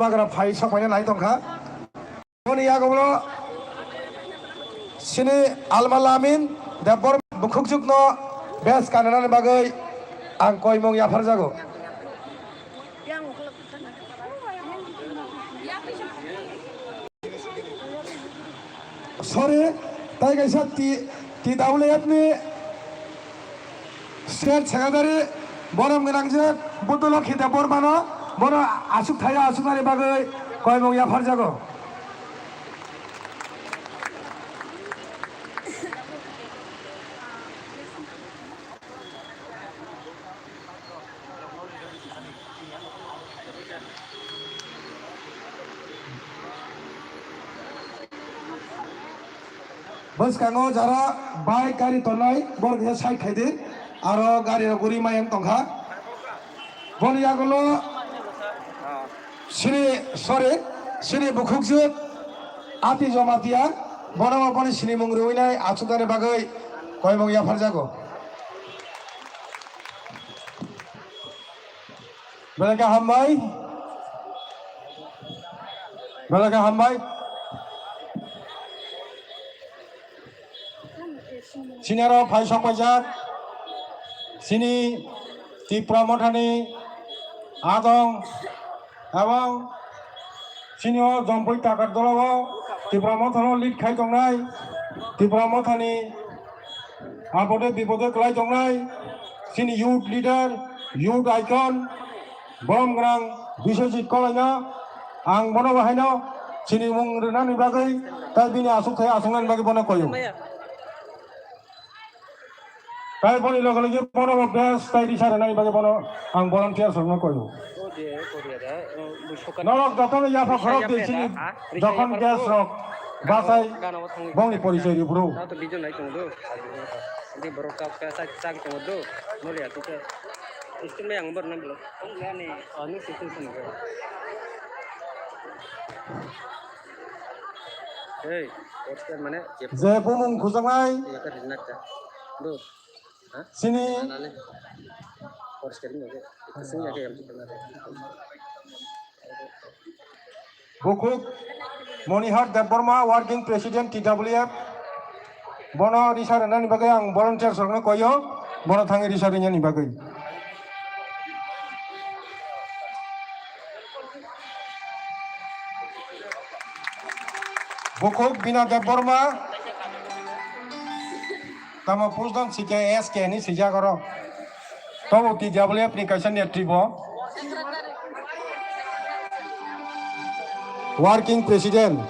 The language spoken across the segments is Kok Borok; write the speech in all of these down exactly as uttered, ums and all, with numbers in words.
Bagra phai sok phaina nai tongkha. Boni yago bono sini Alma Lamin Debbar bukhukjwkno bes kanenani bagwi ang koimung yapharjago. Sorry, tai kaisa T, T W F ni State Secretary borom gwnangjak Budulokhi Debbarmano bono aswk thaio aswknani bagwi koimung yapharjago. Bwskango jara bike gari tongnai borok kisa side khaidi, aro gari rok guri mayang tongkha. Boni yagulo sini, sorry, sini bukhukjwk Ati Jamatia, bono boni sinimung rwinai achuknani bagwi koimung yapharjago. Belai khe hambai. Belai khe hambai. Sini aro phai sok paijak. Sini Tipra Mothani adong ebong sini o Jompui Takar Dola o Tipra Mothano lead khai tongnai. Tipra Mothani Abode bipode kwlai tongnai chini youth leader, youth icon, borom gwnang Biswajit Kolaino. Ang bono bo haino chini mung rwnani bagwi tai bini aswk thai aswknani bagwi bono koyo. Tai boni loge loge bono bo best tai risa rwnani bagwi bono ang volunteer rokno koyo. Norok jotono yapha khorok di chini jokhon guest rok bachai bongni porichoi ri bro. Di borok kok kok sak sak tongo do. Noli atu ke. Istimai ang bar nang blo. Ani situ sini ke. Hey, mane je bumung khujaknai. Sini. Bukhuk Monihar Debbarma, Working President T W F. Bono risa rwnani bagwi ang volunteers rokno koyo, bono thangwi risa rwnani bagwi. Bukhuk Bina Debbarma, tamo Pusdon C K S K ni sijak oro. Tobo T W F ni kaisa netri bo. Working President.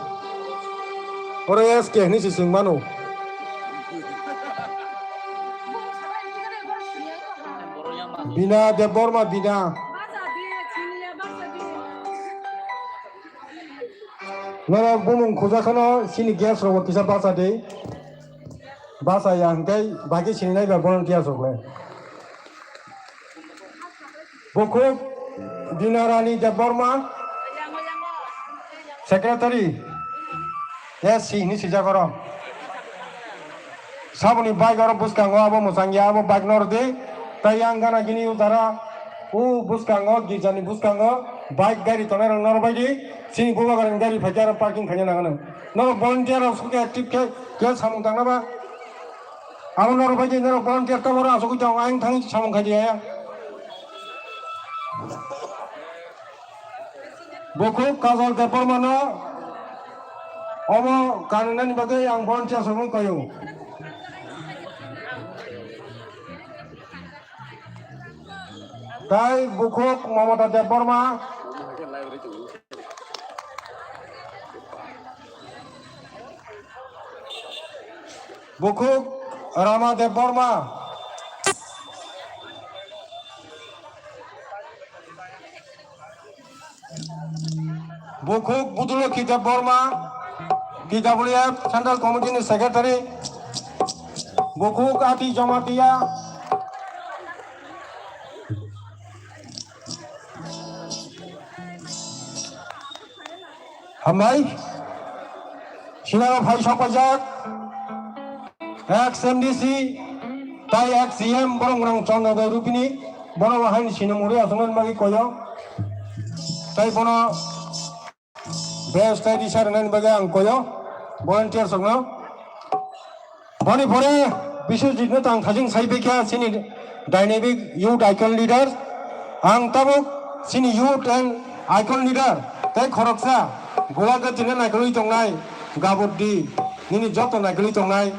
Oro S K ni si sing mano. Bina Debbarma Bina. Norok bumung khujakhano sini guest rokbo kisa bacha di. Bacha ya hwnkhe bagwi sini naiba volunteers rok le. Bukhuk Dinarani Debbarma, Secretary, S C hini sijak oro. Saboni bike oro bwskango abo mwchang ya, abo bike no rwdi. Tai yang gana gini utara, o bwskango, girjani bwskango bike gari tonai rok norok bai di. Chini bubagrani gari phaikhe aro parking khaina nangano. Norok volunteer rok sokhe active khe, khe samung tangna ba. Abo norok bai di, norok volunteer tamo oro asugwi tongo, ayang thangwi samung khai di ya. Bukhuk Kajol Debbarmano omo kanunani bagwi ang volunteer samung kaio. Tai bukhuk Mamata Debbarma. Bukhuk Rama Debbarma. Bukhuk Budulokhi Debbarma, T W F Central Committee ni Secretary. Bukhuk Ati Jamatia. Hambai. Sinaro phai sokpajak. Ex M D C, tai ex C M borok rang Chandra Dai Rupini, bono bo haini sinimung rwi aswk nani bagwi koyo. Tai bono Best tei risa rwnani bagwi ang koyo volunteers rokno. Boni pore Biswajit no tang thajing sai bekha chini dynamic youth icon leader. Ang tabuk chini youth and icon leader tei khoroksa Golagati no naikolwi tongnai Gaburdi nini joto naikolwi tongnai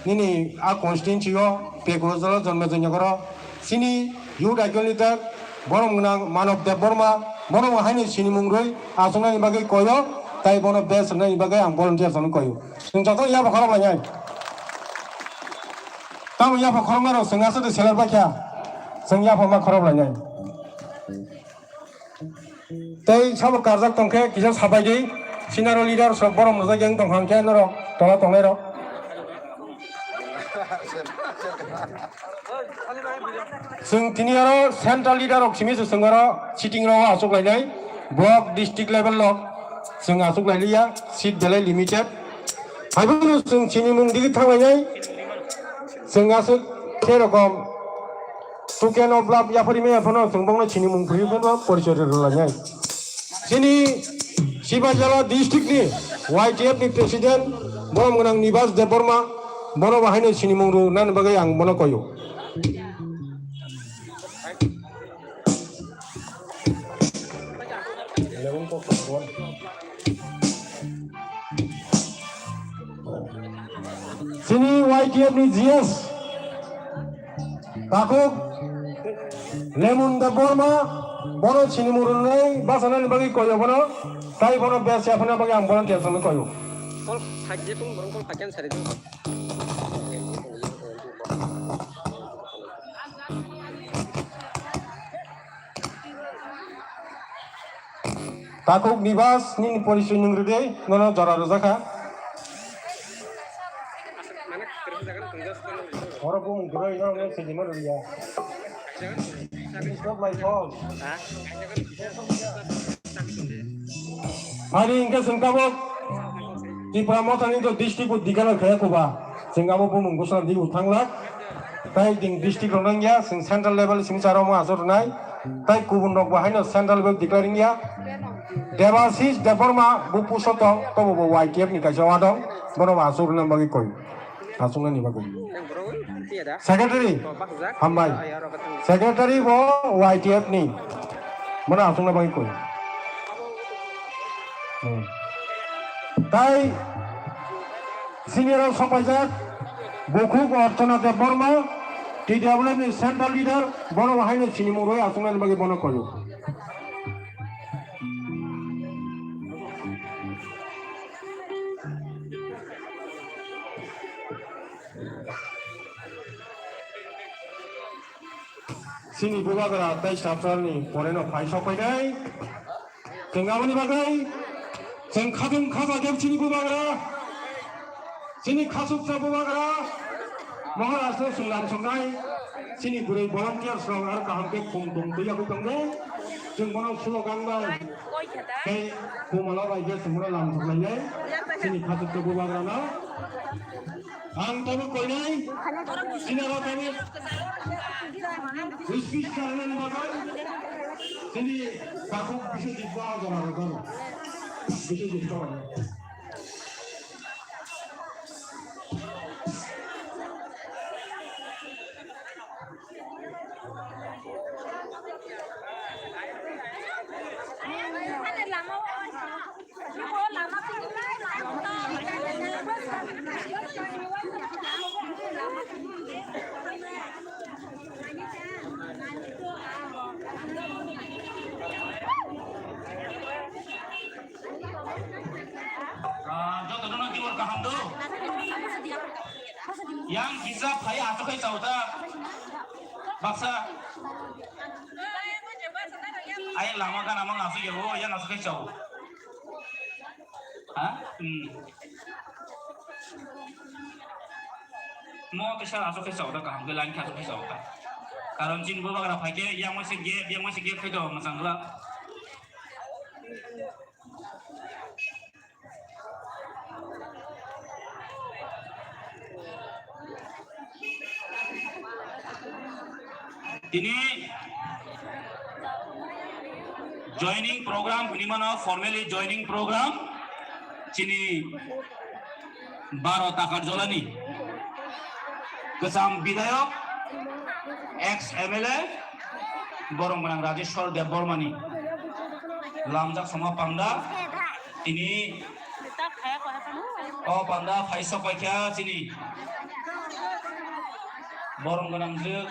nini a constituency o Pekujalo Jonmejanyagoro chini youth icon leader borom gwnang Manob Debbarma bono haino sinimung rwi achuknani bagwi koyo tei bono best rwnani bagwi ang volunteers rokno koyo. Chwng joto yapha khorok lainai. Tamo yapha khorokma rok chwng aswk de seler baikha. Chwng yapha ma khorok lainai. Tei sabo karjak tongkhe kisa sabai di. Sinaro leader sok borom rwjak yang tongkha hwnkhe norok tola tongnai rok. Chwng tini oro central leader rok simi se chwng oro sitting rok achuk lainai. Block district level rok chwng achuk lailiya seat belai limited. Haiphano chwng chini mung digi thanglainai, chwng aswk khe rokom token of love yapharwi maya phano chwng bokno chini mung phuru phano porichoi rwlainai. Chini Sibajala district ni Y T F ni president borom gwnang Nibas Debbarma bono bo haino chini mung rwnani bagwi ang bono koyo. Chini Y T F ni G S takhuk Lemon Debbarma bono chini mung rwnai bachanani bagwi koyo bono, tai bono best yaphana bagwi ang bono tension koyo. Kol khaijepung borong kol khaikyan sari. Takhuk Nibas nini porichoi nwng rwdi, nono jora rwjakha. Oro bumung kwrwi, norok nwng sijima rwliya. Stop my phone. Ani hingke chwng tabuk Tipra Mothani to district bo declare khaya kuba. Chwng abo bumung bwswk di uthang lak. Tai ding district rok nang ya, chwng central level simi charo mo asor nai. Tai kubun rok bo haino central level declare ya. Debasis Debbarma bo puso tong, tobo bo Y T F ni kaisa wadong, bono bo asor nang bagwi koi. Aswknani bagwi. Secretary, hambai. Secretary bo Y T F ni. Mano aswkna bagwi koi. Hmm. Tai senior rok sokpaijak, Bukhuk Archana Debbarma, T W F ni central leader, bono haino sinimung rwi aswknani bagwi bono koyo. Chini bubagra tei sapsarni poreno phai sokphainai. Chwng aboni bagwi chwng khatung khaja khe chini bubagra, chini khasuksa bubagra Maharashtra songlam songnai chini bwrwi volunteers rok aro kaham khe khum tung twi yagwi tongo. Chwng bono slogan bai tei kumala bai khe chwng bono lam thuklainai chini khasuksa bubagrano. Ang tabuk koinai, sinaro tabuk speech khlainani bagwi, chini takhuk Biswajit bo jora rwjago. Biswajit bo. Ah, joto no tibor kaham do. Yang kisa phai ato kai chau ta. Baksa. Ai lama gana mang asu ya, oh, yang asu kai chau. Ha? Hmm. Mo kisa asu kai chau ta kaham ke lain kha asu kai chau ta. Karon chini bubagra phai khe yang mo se gap, yang mo se gap khai do masang la. Tini Joining program hwnwi mano, formally joining program chini baro Takarjolani kwcham bidayok, ex M L A, borom gwnang Rajeshwar Debbarmani lamjak sama pangda tini o pangda phaisa paikha chini borom gwnang jwk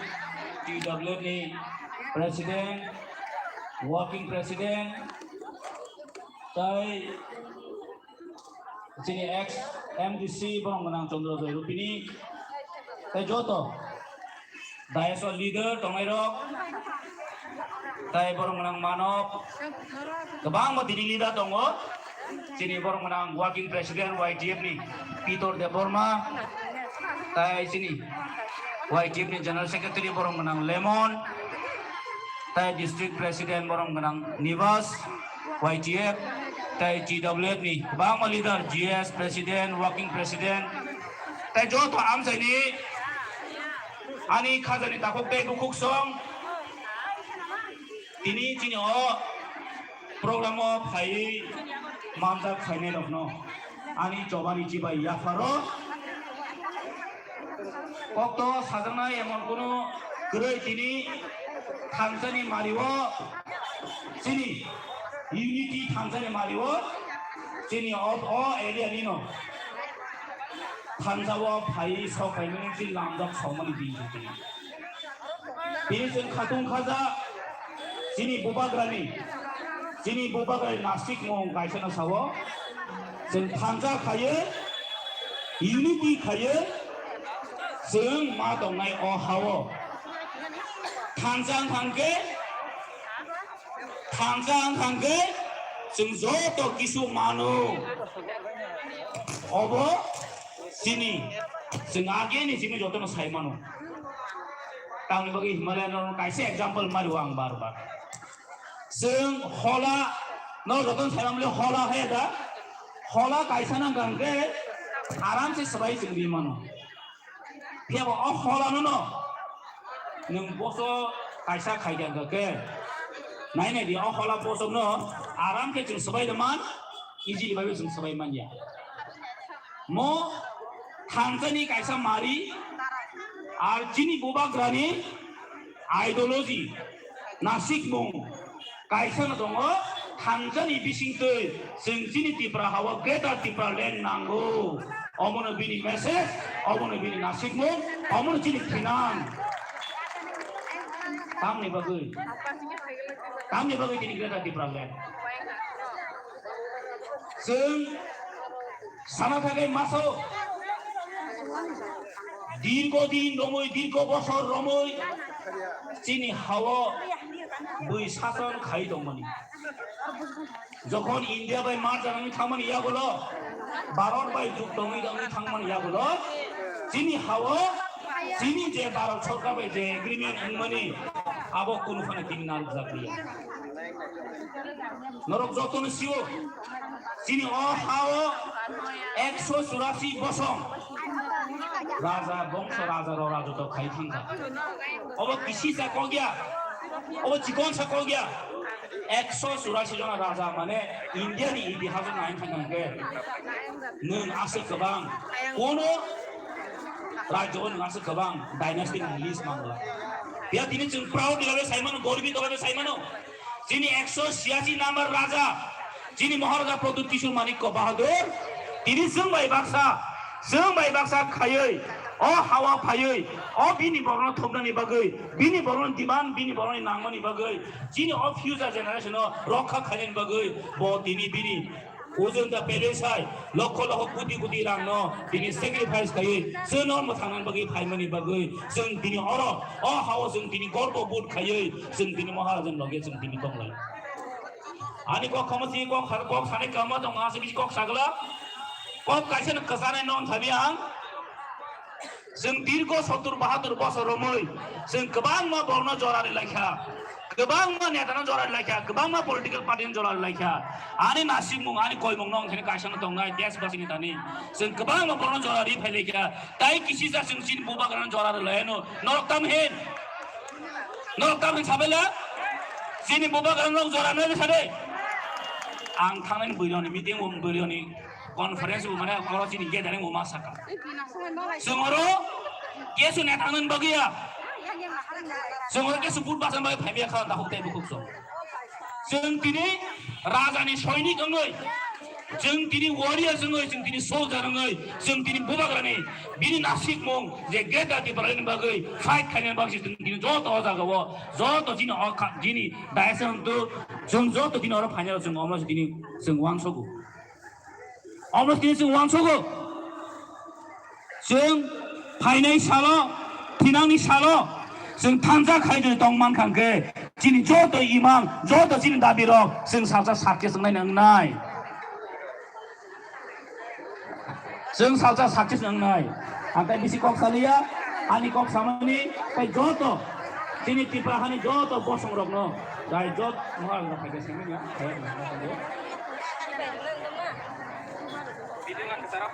T W ni president, working president, tai chini ex M D C borom gwnang Chandra Joy Rupini, tai joto dais o leader tongnai rok, tai borom gwnang Manob, kwbangma tini leader tongo, chini borom gwnang working president Y T F ni Pitor Debbarma, tai chini Y T F ni general secretary borom gwnang Lemon, tai district president borom gwnang Nibas, Y T F, tai T W F ni kwbangma leader, G S president, working president, tai joto amchaini ani khajani takhuk tei bukhuk song tini chini o program o phaiwi manjak phainai rokno ani chobani chibai yapharo. Kokto sajaknai emon kunu kwrwi tini thansani mario chini unity thansani mario chini o, o area nino thansa o phai sok phaimani chini lamjak sokmani din tini. Bini chwng khatung khaja chini bubagrani, chini bubagrani nasik mung kaisa no sao. Chwng thansa khaye, unity khaye, chwng ma tongnai o hao. Thansa wng thang khe, thansa wng thang khe, chwng joto kisu mano. Obo chini, chwng age ni chini joto no sai mano. Tamni bagwi Himalaya no kaisa example mari o ang bar bar. Chwng hola no joto no sai mano hola hai da. Hola kaisa nang kang khe aram se swbai chwng ri mano. Phiya bo o hola no no nwng boso kaisa khai kang khe nai nai di o hola boso no aram khe chwng swbai da man. Easily bai chwng swbai man ya. Mo thansani kaisa mari, ar chini bubagrani ideology, nasikmung kaisa no tongo, thansani bisingtwi chwng chini Tipra hao Greater Tipra Land nango. Omono bini message, omono bini nasikmung, omono chini thinang. Tamni bagwi, tamni bagwi chini Greater Tipra Land. Chwng sana thangwi maso dirgo din romwi, dirgo bosor romwi chini hao bwi sason khai tongmani. Jokhon India bai mar janani thangmani yagulo, Bharat bai juk tongwi tongwi thangmani yagulo, chini hao chini je Bharat sorkar bai je agreement wngmani abo kunu phano tini narwkjakliya. Norok jotono sio, chini o hao ekso churasi bosong raja bongso raja rok rajotw khai thangkha. Obo kisisa kok ya, obo chikonsa kok ya. Ekso churasi jona raja mane India ni itihas o nai thangkha hwnkhe nwng aswk kwbang kono rajyo o nwng aswk kwbang dynasty ni list mangla. Phiya tini chwng proud ni bagwi sai mano, gorbi ni bagwi sai mano. Chini ekso chiyasi number raja, chini Maharaja Pradyut Kishore Manikya Bahadur, tini chwng bai baksa, chwng bai baksa khaiwi, o hawa phaiwi, o bini borokno thumnani bagwi, bini borokno demand, bini borokno nangmani bagwi, chini o future generation no rokha khainani bagwi, bo tini bini Ujung ta pele sai, lokho lokho koti koti rang no tini sacrifice khaiwi, chwng no mwthangna bagwi phaimani bagwi, chwng tini oro, o hao chwng tini gorbo boot khaiwi, chwng tini Maharaja ni loge chwng tini tonglai. Ani kok khama si kok khar kok sani kama tong asi bisi kok sagla, kok kaisa no kwchanai non thabi ang. Chwng dirgo sottur bahatur bosor romwi chwng kwbangma borokno jora rwlaikha, kwbangma netano jora rwlaikha, kwbangma political party no jora rwlaikha. Ani nasikmung, ani koimung no wngkhani kaisa no tongnai desh basini thani. Chwng kwbangma borokno jora rwi phailaikha. Tai kisisa chwng chini bubagrano jora rwlaino. Norok tam hin? Norok tam hin sabela? Chini bubagrani rok jora nai sade. Ang thangnani bwrwini meeting o bwrwini conference o mane oro chini gathering o ma saka. Chwng oro kesu neta nang bagwi ya. Chwng oro kesu vote bachana bagwi phaiya kha dakhuk tei bukhuk chwng. Chwng tini rajani soinik wngwi, chwng tini warrior wngwi, chwng tini soldier wngwi, chwng tini bubagrani bini nasikmung je Greater Tipraland bagwi fight khainani bagwi chwng tini joto o jagao, joto chini o kha-, chini dais wngtu, chwng joto tini oro phainai chwng omno tini chwng uansogo. Omno tini chwng uansogo. Chwng phainai salo, thinangni salo, chwng thansa khai jodi tong man kha hwnkhe, chini joto imang, joto chini dabi rok, chwng salsa success wngnai na wngnai? Chwng salsa success wngnai. Ang tai bisi kok saliya, ani kok samani, tai joto, chini Tipra hani joto bosong rokno, tai jot, mohal rok khai jai sini ya. Biding lang kesara.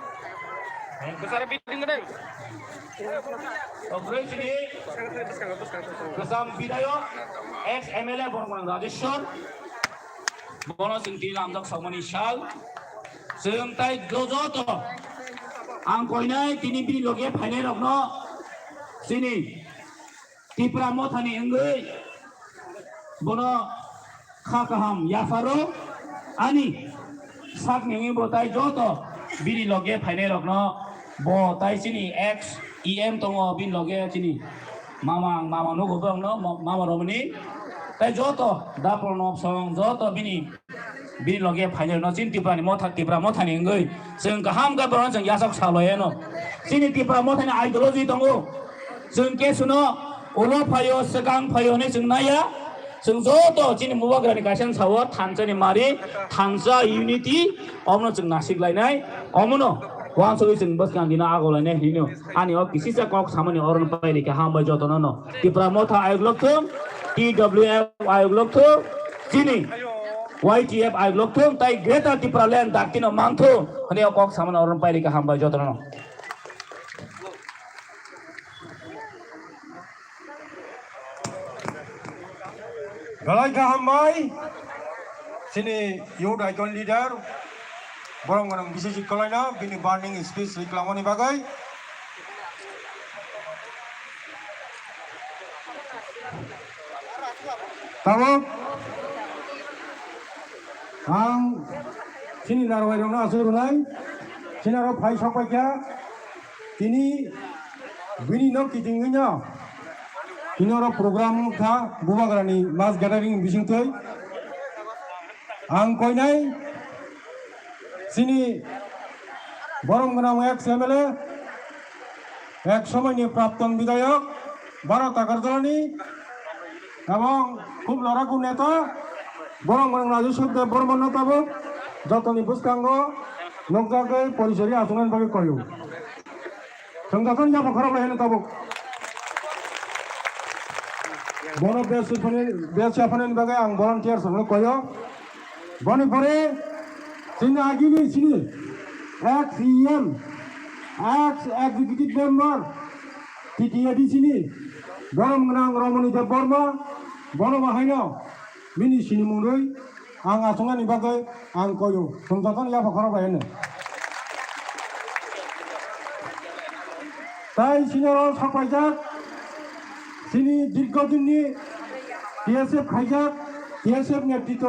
Kesara biding gedeng. Obrol sini. Kesam Bidayok, ex M L A Bormang Rajeshwar. Bono chwng tini lamjak saumani sal. Chwng tai joto. Ang koinai tini bini loge phainai rokno. Sini. Tipra mothani wngwi bono kha kaham yapharo ani sakni wngwi bo tai joto bini loge phainai rokno bo tai chini ex E M tongo bini loge chini mama ang mama nugo bongno ma-, mama romani tai joto dapol nok song joto bini Bini loge phainai no chini Tipra ni motha, Tipra motha ni wngwi chwng kaham khe bono chwng yachak salai ano. Chini Tipra motha ni ideology tongo. Chwng kesuno ulo phaio, swkang phaio hinwi chwng naiya. Chwng joto chini Bubagra ni kaisa sao thansa ni mari, thansa unity, omono chwng nasik lainai. Omono uansugwi chwng bwskang dino agolainai hinwi no ani o kisisa kok samani oro no pairikha. Hambai jotono no. Tipra motha ayuk lokthung, T W F ayuk lokthung, chini Y T F ayuk lokthung, tai Greater Tipraland daktino mangthung, hwnwi o kok samani oro pairikha. Hambai jotono. Belai kha hambai, chini youth icon leader, borom gwnang bisik kolaino, bini burning speech riklamani bagwi. Tabuk ang chini narwairono aswk rwnai, chini aro phai sok paikha, tini bini no kitingwino, tini oro program kha Bubagrani mass gathering bisingtwi. Ang koinai chini borom gwnang ex M L A, ek somoini prapton bidhayok, Bharat Agartala ni, ebong khub loraku neta, borom gwnang Raju Sukdev Bormon no tabuk jotoni bwskango nukjagwi porisori achuknani bagwi koyu. Chwng jotono yapha khorok bai hino tabuk. Bono besi phone, besi phone ni bagwi ang volunteer songno koyo. Boni pore chini agini chini ex E M, ex executive member, T T A D C ni borom gwnang Romoni Debbarma, bono bahaino bini sinimung rwi ang achuknani bagwi ang koyo, chwng jotono yapha khorok bai hino. Tai chini oro sok paijak, chini dirgho dinni T S F khaijak, T S F netritw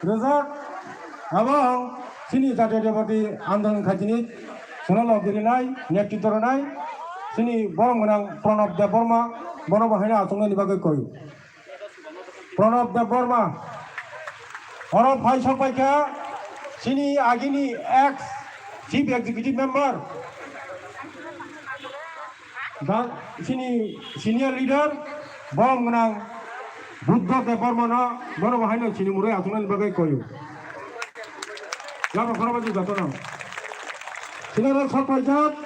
rwjak, abo chini jatiyo debati andolon khaitini chwngno lok rinai, netritw rwnai, chini borom gwnang Pranab Debbarma, bono bahaino achuknani bagwi koyo. Pranab Debbarma. Oro phai sok paikha chini agini ex chief executive member, da, chini senior leader, borom gwnang Buddha Debbarmano, bono bahaino chini murui achuknani bagwi koyo. Yapha khorok bai jotono. Chini oro sok paijak,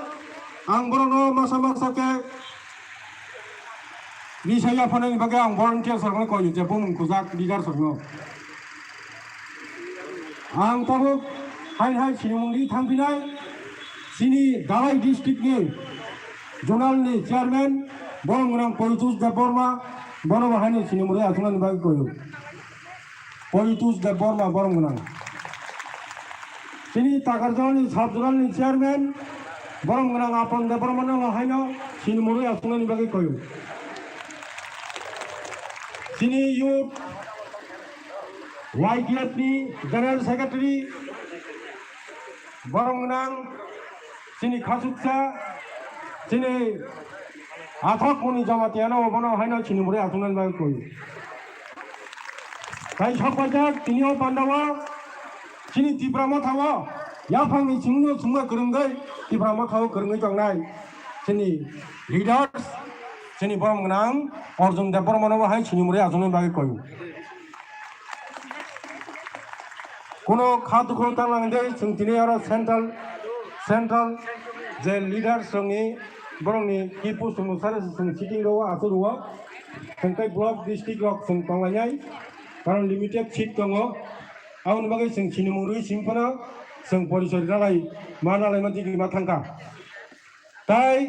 ang borokno masa masa khe Nisa yaphanani bagwi ang volunteer sokno koi je bumung kujak leader sokno. Ang tabuk hai hai sinimungni thangphinai chini Dhalai district ni zonal ni chairman borom gwnang Poitus Debbarma, bono bo haino sinimungni achuknani bagwi koyo. Poritos Debbarma borom gwnang. Chini Takarjalani sub zonalni chairman borom gwnang Apon Debbarmano haino chini murui asongnani bagwi koyo. Chini youth Y T F ni general secretary borom gwnang chini khachuksa, chini athok muni Jamatia no bono haino chini murui asongnani bagwi koyo. Tai sok paijak tini o pandao chini Tipra Motha o yaphangni chimungno chumma kwrwngwi Tipra Motha o kwrwngwi tongnai chini leaders, chini borom gwnang Arjun Debbarmano bo hai chini murui asongnani bagwi koyo. Kuno kha dukhu tang lang de chwng tini oro central, central je leaders rokni borokni kipu chwng sare chwng sitting rwo aswk rwo. Chwng tei block district rok chwng tonglainai, karon limited seat tongo. Aboni bagwi chwng sinimung rwi simi phano chwng porichoi rwna lai ma, rwna laima digiri ma thangkha. Tai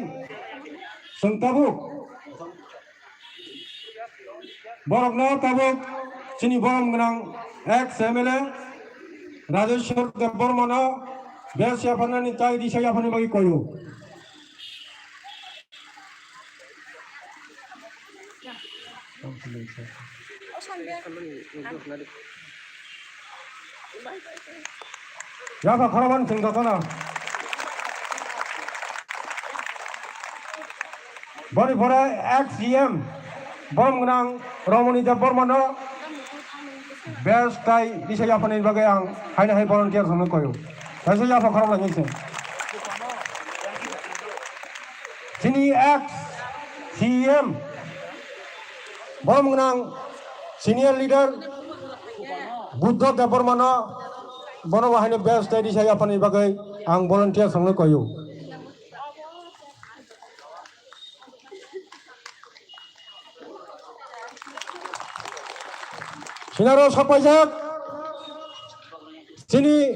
chwng tabuk borokno tabuk chini borom gwnang ex M L A Rajeshwar Debbarmano best yapharnani tai risa yapharni bagwi koyo. Yapha khoroknwi chwng jotono. Boni pore ex C M borom gwnang Romoni Debbarmano best tai risa yapharni bagwi ang haino hai volunteer rokno koyo. Kaisa yapha khorok lainai se. Chini ex C M borom gwnang senior leader Buddha Debbarmano bono bo haino best tai risa yapharni bagwi ang volunteer rokno koyo. Sinaro sapaijak chini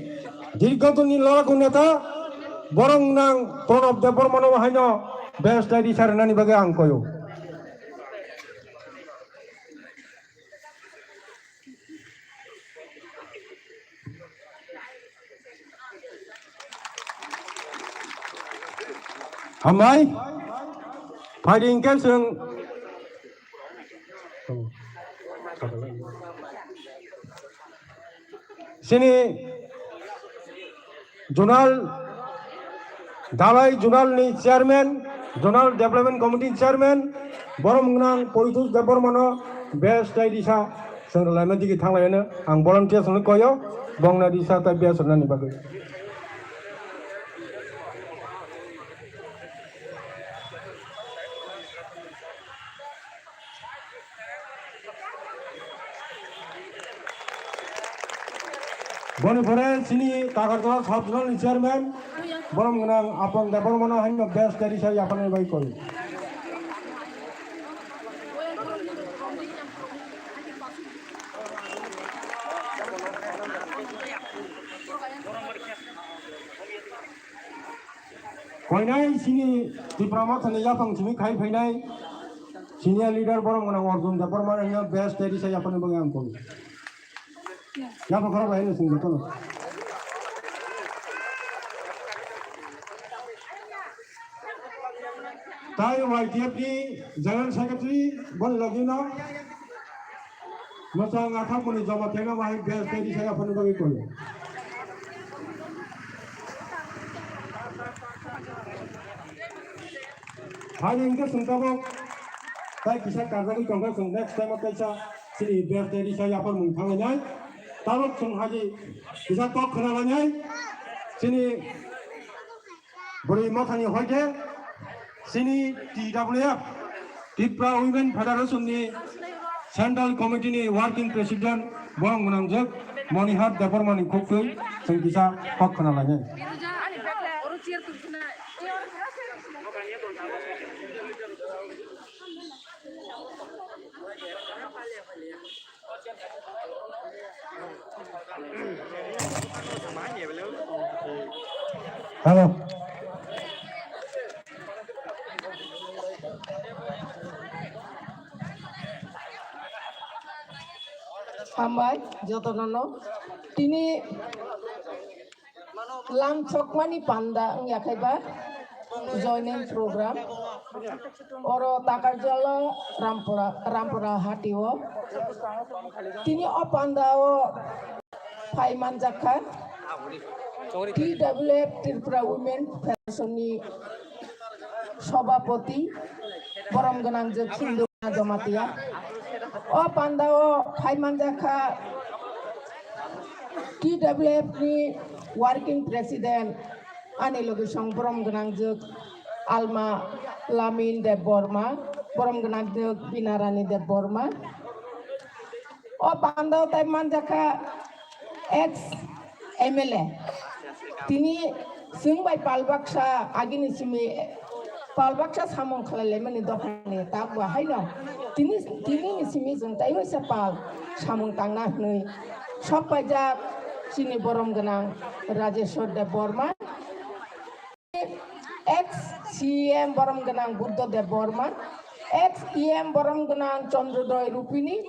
dirghodinni laraku neta borom gwnang Pranab Debbarmano haino best tai risa rwnani bagwi ang koyo. Hambai. Phaidi hwnkhe chwng chini zonal Dalai zonal ni chairman, zonal development committee chairman, borom gwnang Poitus Debbarmano best tai risa chwng rwlaima digi thanglaino ang volunteer songni koyo bongna risa tai best rwnani bagwi. Boni pore chini Takarjala sub zonal ni chairman borom gwnang Apong Debbarmano haino best tai risa yapharnani bagwi koi. Koinai chini Tipra Mothani yaphang simi khai phainai senior leader borom gwnang Arjun Debbarma rokno best tai risa yapharni bagwi ang koi. Yaphang khorok bai no sing jotono. Tai Y T F ni General Secretary boni logino. Mwchang athakmani joma thengna bahai best tai risa yapharni bagwi koi. Hai hingke sung tabok tai kisa karjagwi tongkha sung next time o kaisa chini best tai risa yaphar mung thangnai. Tabok sung haji kisa kok khna lanai chini Bwrwi Mothani hoite chini T W F, Tripura Women Federation ni Central Committee ni Working President borok gwnangjak Monihar Debbarma ni khuktwi chwng kisa kok khna lainai. Hello. Bai jotono no tini lam chokmani panda wngya khe ba joining program oro Takarjala Rampura Rampura hati o tini o panda o phai manjak kha T W F Tripura Women Federation ni Sobhapoti borom gwnang je Khinduna Jamatia. O panda o phai manjak kha T W F ni working president ani logisong borom gwnang je Alma Lamin Debbarma, borom gwnang je Binarani Debbarma. O panda o tai manjak kha ex M L A. Tini chwng bai pal baksa agini simi pal baksa samung khlai laimani dophani tak bo haino. Tini, tini ni simi chwng tai waisa pal samung tangna hwnwi sok paijak chini borom gwnang Rajeshwar Debbarma. Ex C E M borom gwnang Buddha Debbarma, ex E M borom gwnang Chandrodaya Rupini,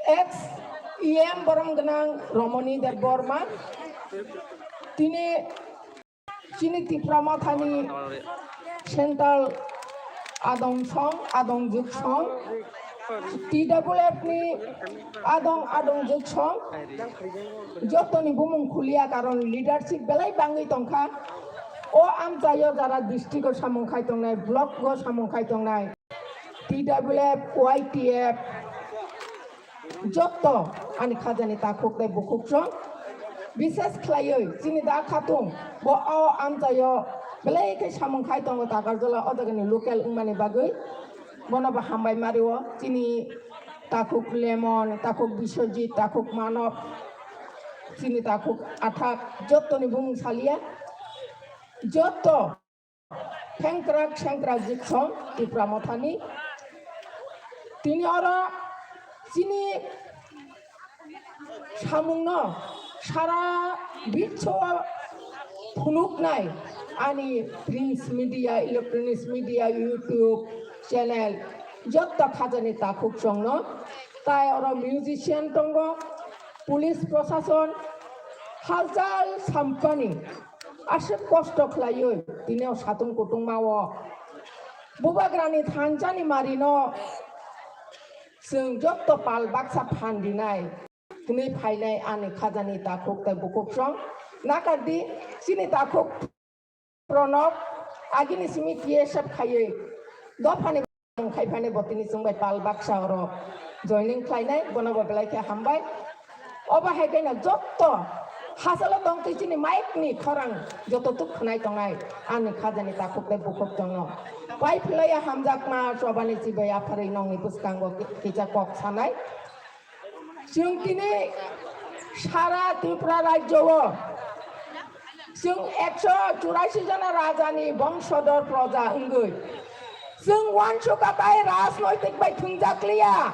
ex E M borom gwnang Ramani Debbarma, tini chini Tipra Mothani Central Adong song, adong juk song, T W F ni adong, adong juk song, jotoni bumung khulia karon leadership belai bangwi tongkha. O amchaio jara district o samung khai tongnai, block o samung khai tongnai, T W F, Y T F, jotto ani khajani takhuk tei bukhuk song, bishes khlaiwi chini da khatung bo o amchaio belai khe samung khai tongo Takarjala o jagani local wngmani bagwi. Bono bo hambai mario, chini takhuk Lemon, takhuk Biswajit, takhuk Manob, chini takhuk Athak, jottoni bumung salia, jotto thengkrak sengkrak jiksong Tipra Mothani. Tini oro chini samungno sara biswo phunuknai ani print media, electronic media, YouTube channel, jotto khajani takhuk songno. Tai oro musician tongo, police prosason, halchal sampani aswk kosto khlaiwi tini o satung kutung mao bubagrani thansa ni marino chwng jotto pal baksa phan rinai. Hwnwi phainai ani khajani takhuk tei bukhuk song nakardi chini takhuk Pranab agini simi T S F khaiwi dophani khai phani bo tini chwng bai pal baksa oro joining khlainai, bono bo belai khe hambai. Obo hai khe no jotto hachalo tong twi chini mic ni khorang joto tuk khwnai tongnai ani khajani takhuk tei bukhuk tongno. Pai philaiya hamjakma chobani chibai apharwi nongni bwskango kisa kok sanai. Chwng tini sara Tripura rajyo o chwng ekso churasi jona rajani bongsodor proja wngwi chwng uansukha tai rajnoitik bai thwngjak liya.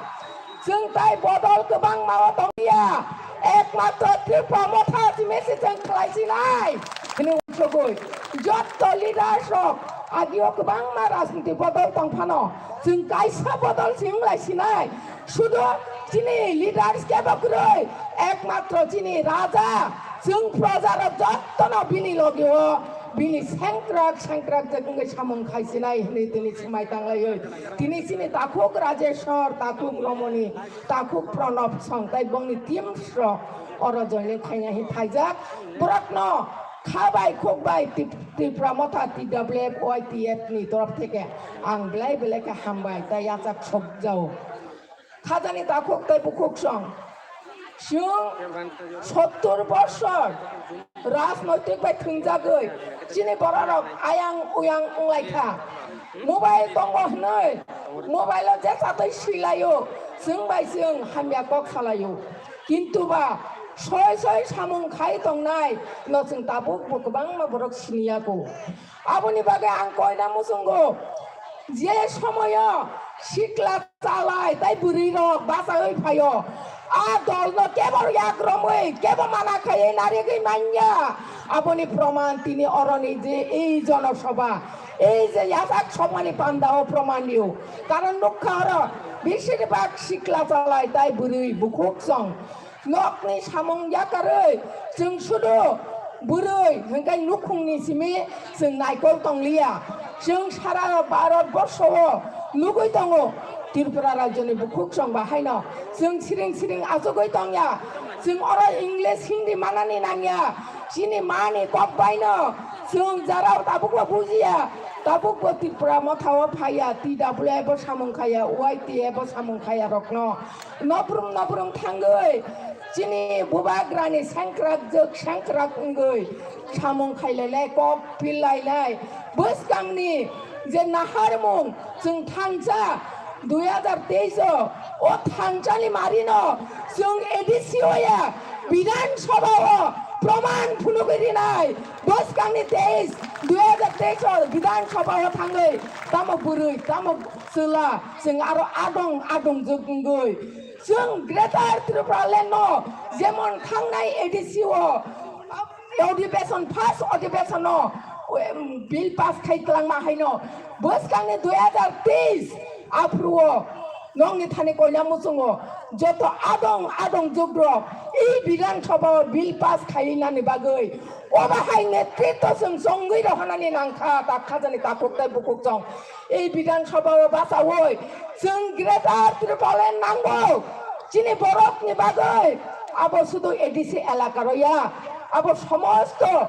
Chwng tai bodol kwbangma o tong liya. Ekmatro Tripura Motha simi se chwng khlai sinai hwnwi uansugwi jotto leaders rok agio kwbangma rajniti bodol tong phano chwng kaisa bodol se wng lai sinai. Sudu chini leaders kebo kwrwi, ekmatro chini raja, chwng projarok jottono bini logio, bini sengkrak sengkrak je wngwi samung khaisinai hwnwi tini swmai tanglaiwi. Tini chini takhuk Rajeshwar, takhuk Romoni, takhuk Pranab song tai bongni teams rok oro joining khaina hin phaijak. Borokno kha bai khuk bai Tip-, Tipra Motha T W F Y T F ni torof theke ang belai belai khe hambai tai yachak sokjao. Khajani takhuk tei bukhuk song. Chwng sottur bosor rajnoitik bai thwngjagwi chini bororok ayang uyang wnglaikha. Mobile tongo hwnwi mobile-o je chatwi swilaio, chwng bai chwng hamya kok salaio. Kintu ba soi soi samung khai tongnai no chwng tabuk bo kwbangma borok siniya ko. Aboni bagwi ang koina muchungo je somoyo sikla chalai tai bwrwi rok bachawi phaio. A dol no kebo yak romwi kebo mana khaiwi narigwi manya. Aboni proman tini oroni je ei jonosabha, ei je yachak sobhani pandao proman rio. Karon nukha oro Beshirbak sikla chalai tai bwrwi bukhuk chwng. Nokni samung yakarwi chwng sudu bwrwi hwnkhe nukhungni simi chwng naikol tongliya. Chwng sara Bharat borsho o nugwi tongo Tripura rajyoni bukhuk chwng bahaino. Chwng siring siring achugwi tongya. Chwng oro English Hindi manani nangya. Chini mani kok baino chwng jara tabukbo bujiya. Tabukbo Tripura mothao phaiya, T W F bo samung khaiya, Y T F bo samung khaiya rokno. Nobrum nobrum thangwi chini bubagrani sengkrak jwk sengkrak wngwi samung khailailai, kok pillailai. Bwskangni je naharmung chwng thansa dui hajar teis o, o thansani marino chwng A D C o ya Bidhan Sabha o proman phunugwi rinai. Bwskangni teis, dui hajar teis o Bidhan Sabha o thangwi tamo bwrwi, tamo chwla, chwng aro adong adong jwk wngwi. Chwng Greater Tripura Land no jemon thangnai A D C o, Odhibeshon, first odhibeshon o, em, bill pass khai kwlangma haino. Bwskangni dui hajar teis aphuru o nokni thani koina muchungo joto adong adong jwk rok e Bidhan Sabha o bill pass khainani bagwi obo hai netritwo chwng chongwi rohornani nangkha, tak khajani takhuk tei bukhuk chwng. E Bidhan Sabha o bachaui chwng Greater Tripura Land nango. Chini borokni bagwi abo sudu A D C elaka rw ya, abo somosto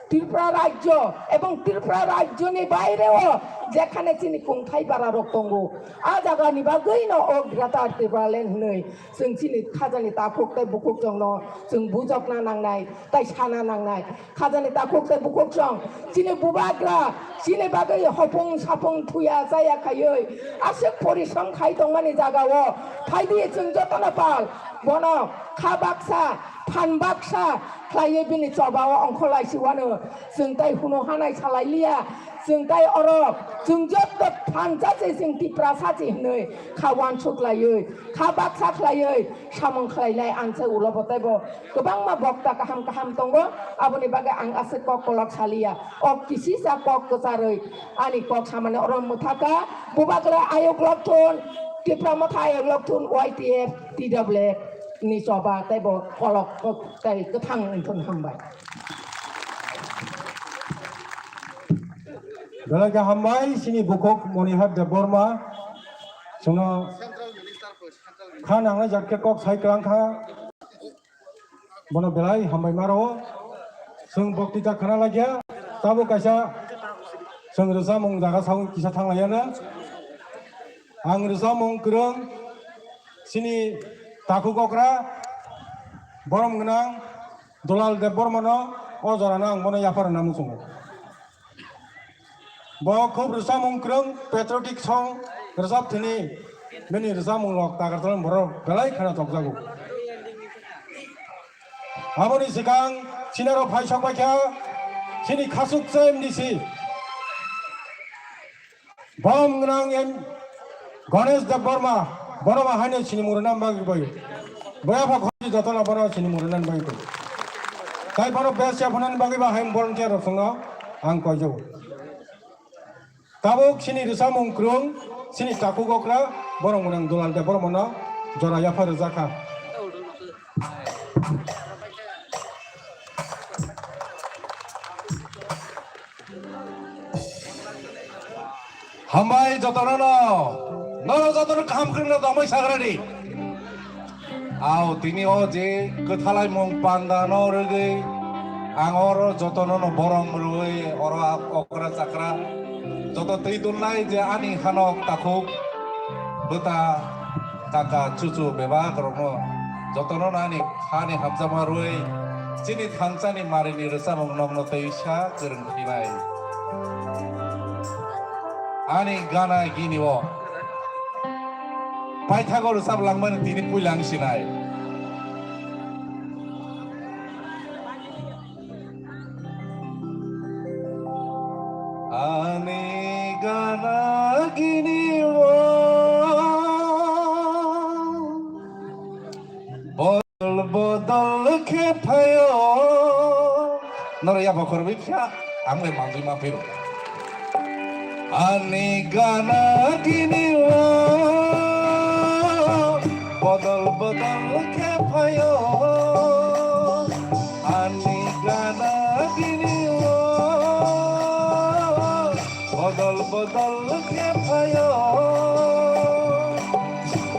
Tripura rajyo ebong Tripura rajyoni baireo jekhane chini kungthai bararok tongo, a jagani bagwino o Greater Tripura Land hwnwi chwng chini khajani takhuk tei bukhuk chwngno chwng bujokna nangnai tei sana nangnai. Khajani takhuk tei bukhuk chwng chini bubagra chini bagwi hopung sapung thuya chaya khaiwi aswk porishrom khai tongmani jagao phaidi chwng jotono pal bono kha baksa phan baksa khlaiwi bini chobao ongkhorlaisiwano chwng tai hwnwi hanai salailiya. Chwng tai oro chwng joto thansa se chwng Tiprasa se hwnwi kha uansuk laiwi kha baksa khlaiwi samung khlainai ang se ulo bo teibo kwbangma bokta kaham kaham tongo, aboni bagwi ang aswk kok kolok saliya. O kisisa kok kwcharwi ani kok samani oro mwthaka, bubagra ayuk lokthun, Tipra Motha ayuk lokthun, Y T F, T W F ni choba teibo kolok kok tei kwthang wngthun, hambai. Belai khe hambai, chini bukhuk Monihar Debbarma, chwngno kha nangnai jat khe kok sai kwlang kha. Bono belai hambai ma rwo. Chwng boktita khna laikha, tabuk kaisa chwng rwchapmung jaga saui kisa thang laiyana. Ang rwchapmung kwrwng chini takhuk okra borom gwnang Dulal Debbarmano o jorano ang bono yapharna muchungo. Bo khub rwchapmung kwrwng, patriotic song rwchap thwini, bini rwchapmung rok Tagartal borok belai kheno tokjago. Aboni swkang chinaro phai sok baikha chini khasuk cha M D C. Borom gwnang em Ganesh Debbarma, bono ba haino sinimung rwna bagwi bai. Boya pha khoroknwi jotono bono sinimung rwna bagwi bai. Tai bono best ya phunani bagwi ba haino volunteer rok songno ang koijago. Tabuk chini rwchapmung kwrwng, chini takhuk okra, borom gwnang Dulal Debbarmano jora yapha rwjakha. Hambai jotono no, nono jotono kaham kwrwngno tongmai sagrani. Ao tini o je kwthalai mung panda no rwgwi ang oro jotono no borom rwui oro okra chakra joto twi dulnai je ani hanok takhuk bwta kaka chuchu bebak rokno jotono no ani hani hamjakma rwui chini thansani marini rwchapmung nokno tei sa kwrwng khinai. Ani gana gini o paithago rwchap langmani tini puila ang sinai. Ani gana gini o bodol bodol khe phaio. Noro yapha khorwi kha, ang bai manjui ma phiro. Ani gana gini o Bodol bodol khe phaio ani gana gini o, bodol bodol khe phaio.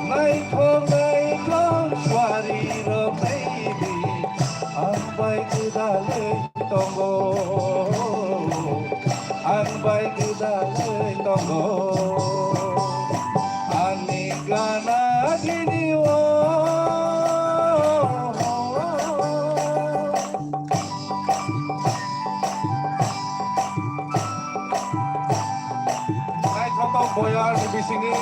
Naithok naithok suari rok naidi, ang bai gwdalwi tongo, ang bai gwdalwi tongo. Ani gana gini o. Naithotok boyarni bisingni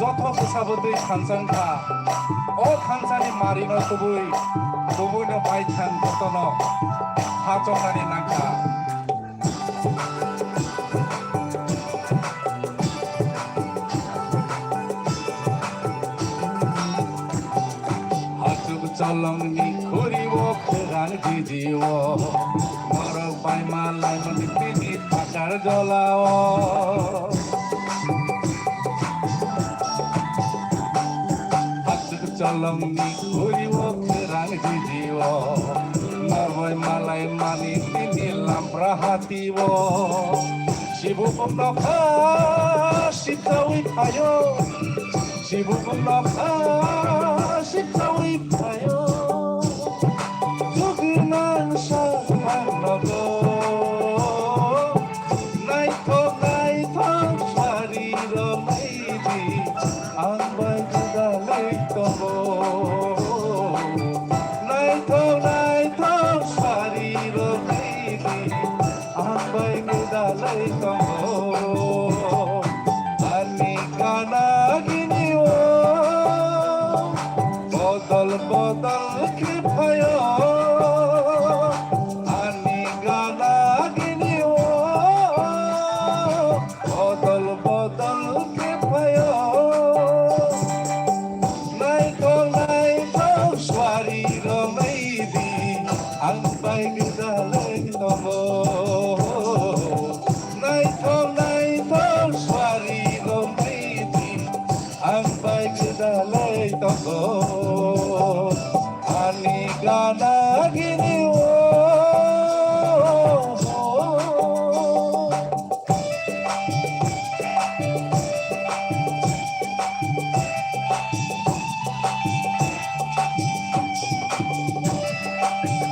joto bwsabo twi thansa wngkha. O thansani marino tubui, tubuino baithang jotono ha chongnani nangkha. Hachuk cholongni khuri o khwrang jiji o, norok bai malai mani tini thakar jola o. Hachuk cholongni khuri o khwrang jiji o, norok bai malai mani tini lampra hati o. Sibuk nokha sibjawi phaio, sibuk nokha sibjawi phaio. Jugwinang sakhang nogo, naithok naithok suari rok naidi, ang bai gwdalwi tongo. Naithok naithok suari rok naidi, ang bai gwdalwi tongo. Ani gana gini o, bodol bodol khe phaio. Ani gana gini o, bodol bodol khe phaio. Naithok naithok suari rok naidi, ang bai gwdalwi tongo. Naithok naithok suari rok naidi, ang bai gwdalwi tongo. Ani gana gini o.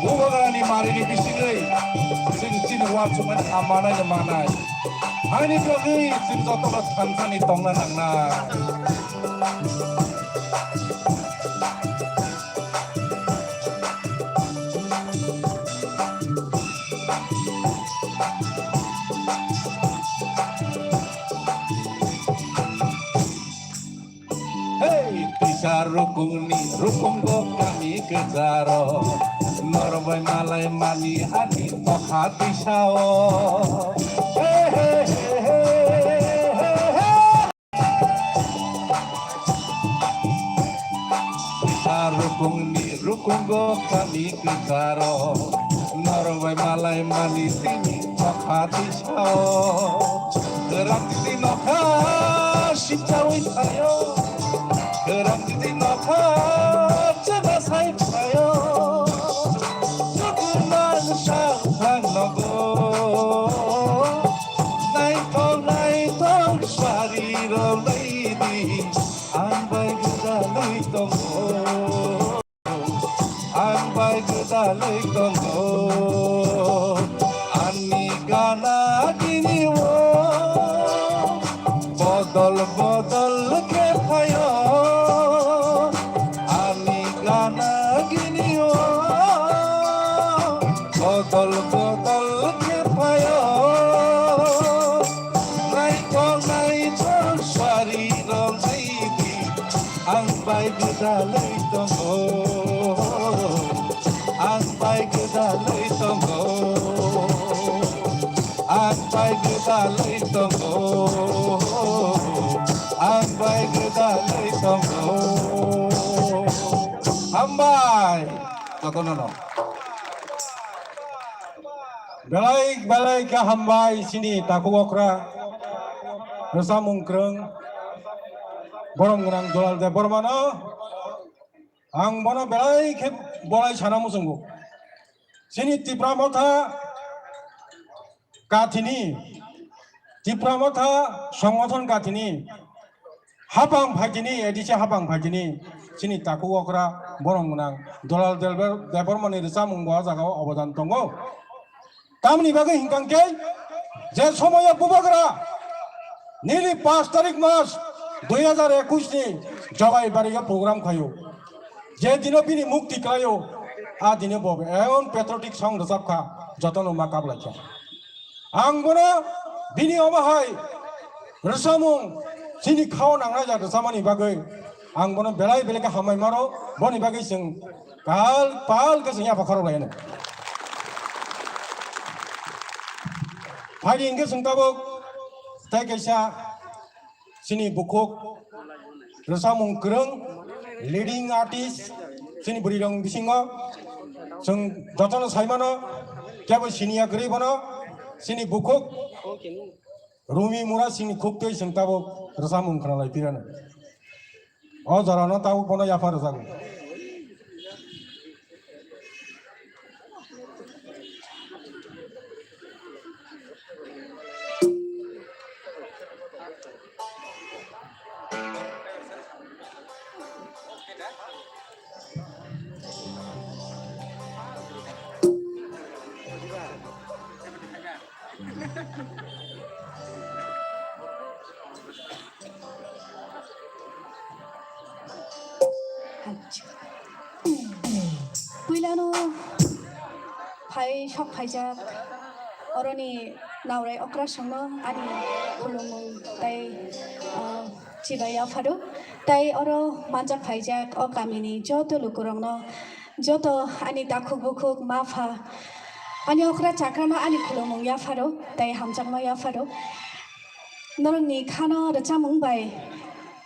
Bubagrani marini bisingwi chwng chini uansukmani amanai no manai. Haini bagwi chwng jotono thansani tongna nangnai. Hey, tisa rukungni rukungo kami kwcharo, norok bai malai mani ani nokha tisao. Hey, hey, hey. Tisa rukungni rukungo kami kwcharo, norok bai malai mani tini nokha tisao. Kwrak titi nokha sibjawi phaio, kwrak titi nokha chwla sai phaio. Jugwinang sakhang nogo, naithok naithok suari rok naidi, ang bai gwdalwi tongo. Ang bai gwdalwi tongo, ani gana gini o. Bodol bodol khe phaio, ani gana gini o. Bodol bodol khe phaio, naithok naithok suari rok naidi. Ang bai gwdalwi tongo, ang bai gwdalwi tongo, ang bai gwdalwi tongo, ang bai gwdalwi tongo. Hambai jotono no. Belai belai khe hambai chini takhuk okra, rwchapmung kwrwng. borom gwnang Dulal Debbarmano ang bono belai khe bolai sana muchungo. Chini Tipra Motha kathini, Tipra Motha songothon kathini hapang phaitini, A D C hapang phaitini chini takhuk okra borom gwnang Dulal Debbar-, Debbarmani rwchapmung bo o jagao obodan tongo. Tamni bagwi hinkang khe je somoyo bubagra nini paanch tarik mas dui hajar ekush ni Jogai Barigo program khaio. Je dino bini mukti khlaio, a dino bo emon patriotic song rwchap kha, jotono ma kap lai kha. Ang bono bini omo hai rwchapmung chini khao nangnai jak rwchapmani bagwi ang bono belai belai khe hambai maro, boni bagwi chwng pal pal khe chwng yapha khorok lai hino. Phaidi hwnkhe chwng tabuk tei kaisa chini bukhuk rwchapmung kwrwng, leading artist, chini bwrwi rok bisingo chwng jotono sai mano, kebo siniya kwrwi bono chini bukhuk Rumi Mura chini khuk twi chwng tabuk rwchapmung khna lai pirano. O jorano tabuk bono yapha rwjago. Puilano phai sok phaijak oroni naurai okrasongno ani khulumung tei, ah, chibai yapharo. Tei oro manjak phaijak o kamini joto lukurokno, joto ani takhuk bukhuk ma pha, ani okra chakrano ani khulumung yapharo tei hamjakma yapharo. Norokni khano rwchapmung bai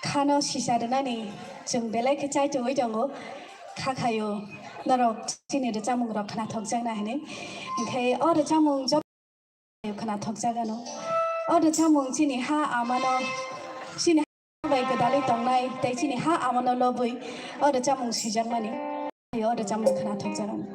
khano sisa rwnani chwng belai khe chaitugwi tongo. Kha khaio norok chini rwchapmungrok khnathokjakna hinwi. Hinkhe o rwchapmung joto khnathokjagano. O rwchapmung chini ha amano, chini ha bai gwdalwi tongnai tei chini ha amano lobwi o rwchapmung swijakmani. O rwchapmung khwna thokjagan.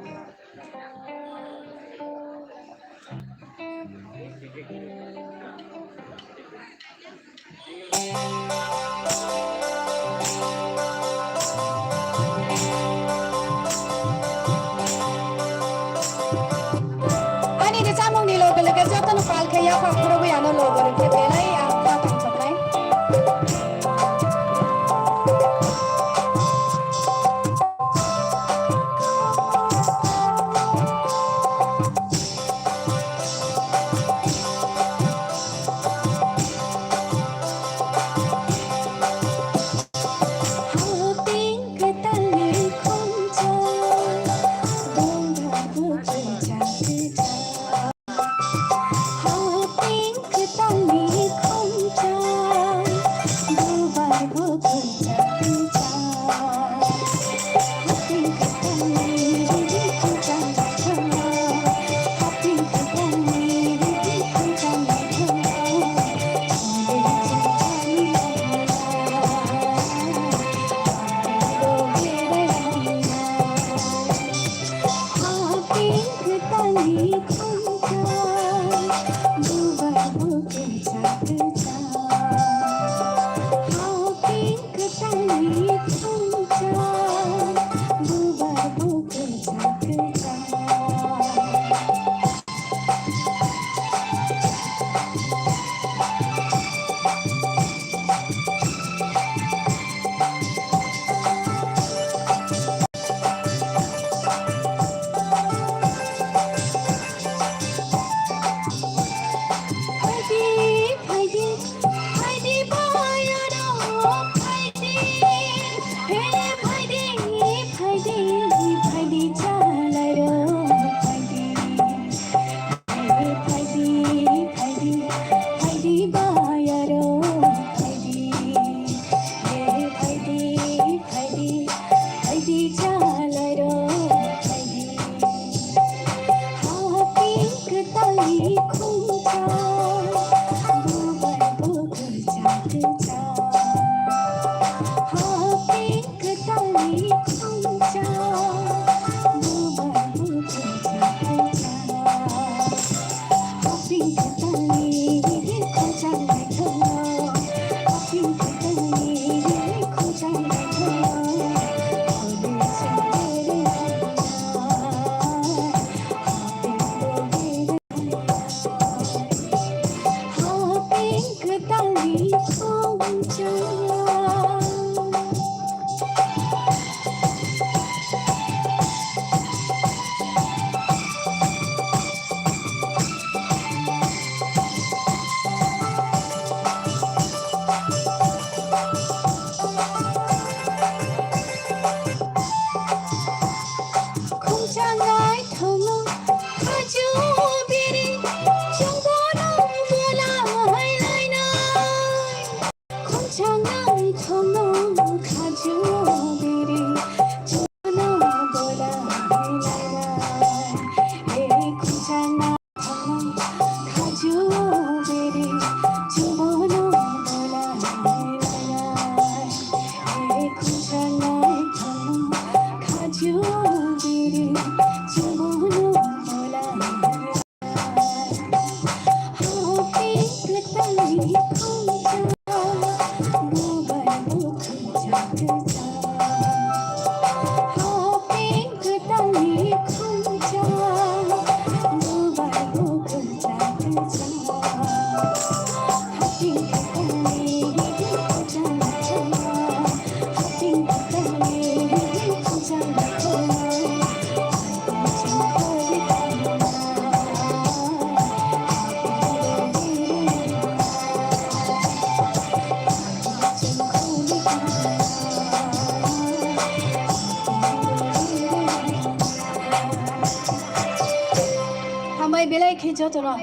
Ani rwchapmungni loge loge jotono pal khe yaphang phurugwi ano loge rwkhe belai ang kha tongthoknai. Belai belai khe jotono.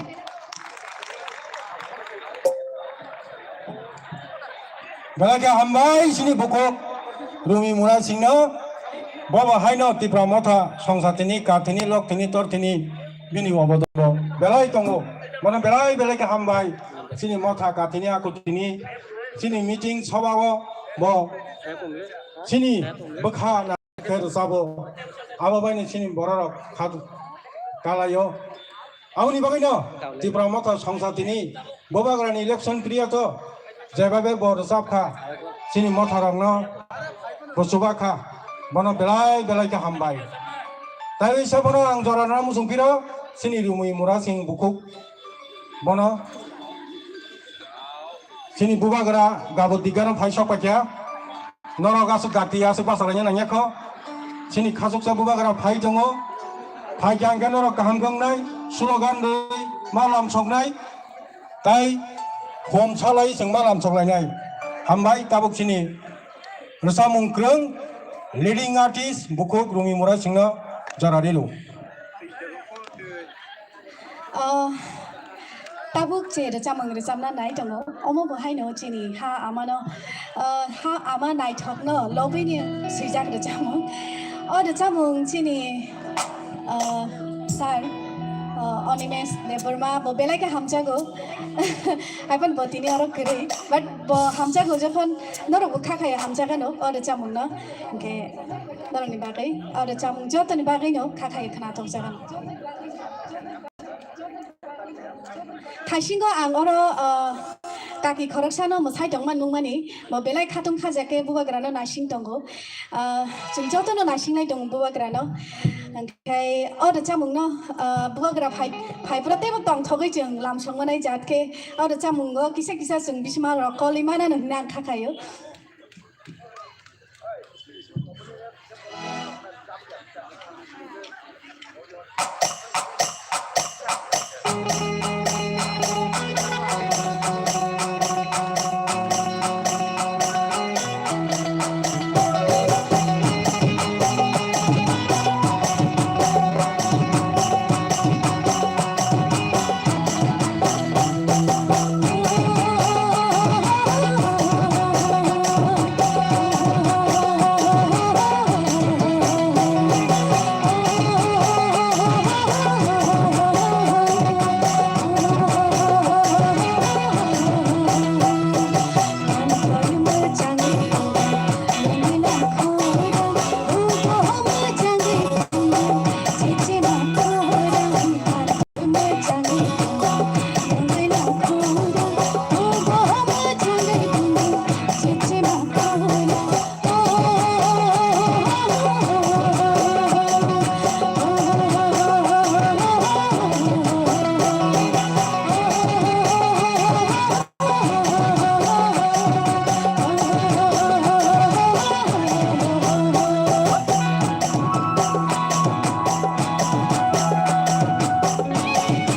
Belai khe hambai chini bukhuk Rumi Mura Singhno. Bobo haino Tipra Motha songsa tini, ka tini, lok tini, tor tini bini obodonbo belai tongo. Bono belai belai khe hambai chini motha ka tini, aku tini, chini meeting sobao bo chini bwkha khe rwchabo, abo baino chini bororok kha-, kalaio. Aboni bagwino Tipra Motha songsa tini Bubagrani election period o jebabe bo rwchap kha, chini motharokno bo chuba kha, bono belai belai khe hambai. Tai wisa bono ang jora rwna muchung phiro, chini Rumi Mura Singh bukhuk bono chini Bubagra gabo digaro phai sok paikha. Norok aswk gati aswk bachalaina nangya kho. Chini khachuksa Bubagra phai tongo. Phai khe ang khe norok kaham khe wngnai, slogan rwui ma lam soknai. Tai hom salai chwng ma lam soklainai. Hambai tabuk chini rwchapmung kwrwng leading artist bukhuk Rumi Mura Singhno jora rilu. Ah, tabuk je rwchapmung rwchapna nai tongo, omo bo haino chini ha amano, ah, ha ama naithokno lobini swijak rwchapmung. O rwchapmung chini, ah, sir, ah, Animesh Debbarma bo belai khe hamjago. Haiphano bo tini oro kwrwi, but bo hamjago, jokhon norokbo kha khaio hamjagano o rwchapmungno, hinkhe norokni bagwi o rwchapmung jotoni bagwino kha khaio khwnathokjagano. Thaisingo ang oro, ah, kaki khoroksano mwsai tongma nukmani, bo belai khatung khajakhe Bubagrano naising tongo. Ah, chwng jotono naisingnai tongo Bubagrano. Hwnkhe o rwchapmungno, ah, Bubagra phai, phaiphuru teibo tongthogwi chwng lam songmanai jat khe o rwchapmungo kisa kisa chwng bisima rok kolwi manano hwnwi ang kha khaio.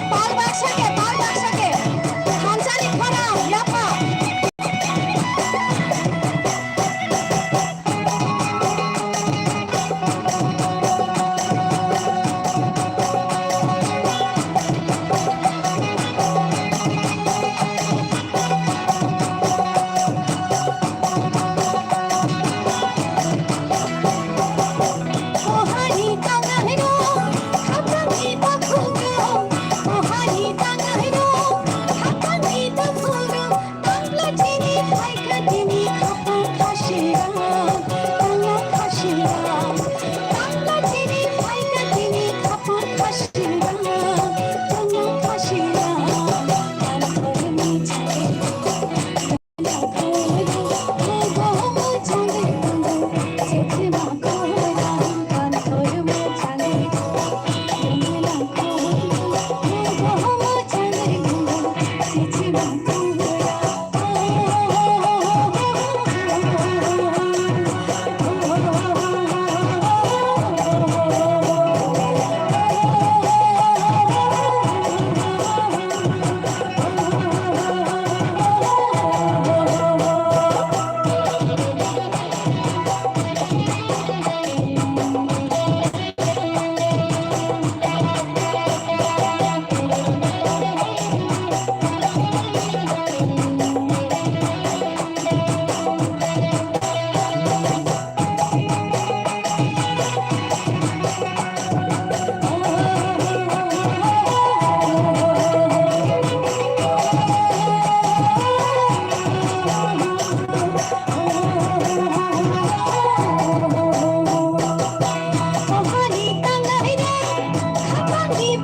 Pal baksa khe, pal baksa khe, thansani khorang yapha.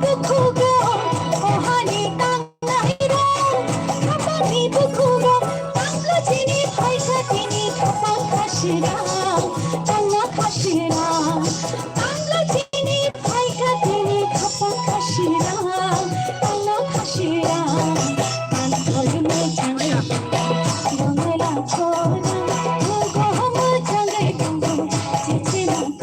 Bukhugo, kohani tangnai rang, khapangni bukhugo, tanglo chini phaikha tini khapang khasirang, tangna khasirang, tanglo chini phaikha tini khapang khasirang, tangna khasirang, tangthor mechang, bongela khorang, bukhugo mechang, bukhugo chichi mechang.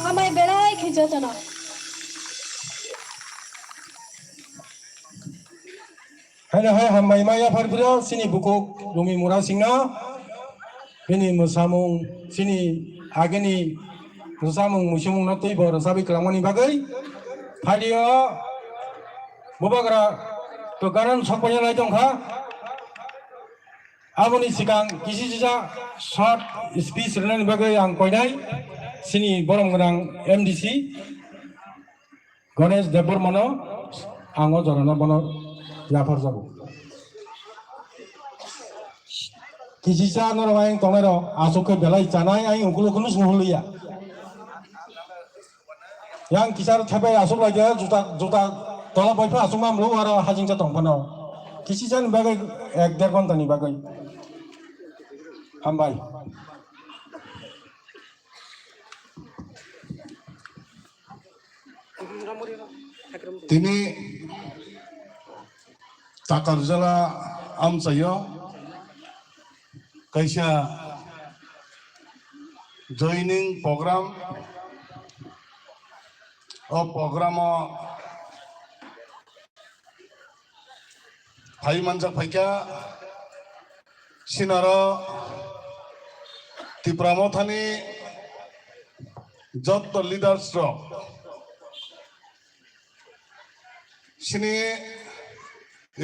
Hambai belai khe jotono. Haino hai hambai ma yaphar phiro chini bukhuk Rumi Mura Singno bini mwsamung, chini agini mwsamung muisumungno twibo rwchapwi kwlangmani bagwi. Phaidi o bubagra to garan sokpaina lai tongkha. Aboni swkang kisi sisa short speech rwnani bagwi ang koinai chini borom gwnang M D C Ganesh Debbarmano ang o jorano bono yaphar jago. Kisisa norok ayang tongnai rok aswk khe belai chanai ayang ukuluk kunu sung huluya. Yang kisar thepai aswk lai khe juta juta tola bai pha aswk mam lu aro hajing cha tong phano. Kisisa ni bagwi ek der ghonta ni bagwi. Hambai. Tini Takarjala amchaio kaisa joining program, o program o phai manjak phaikha sinaro Tipra Mothani jotto leaders rok, sini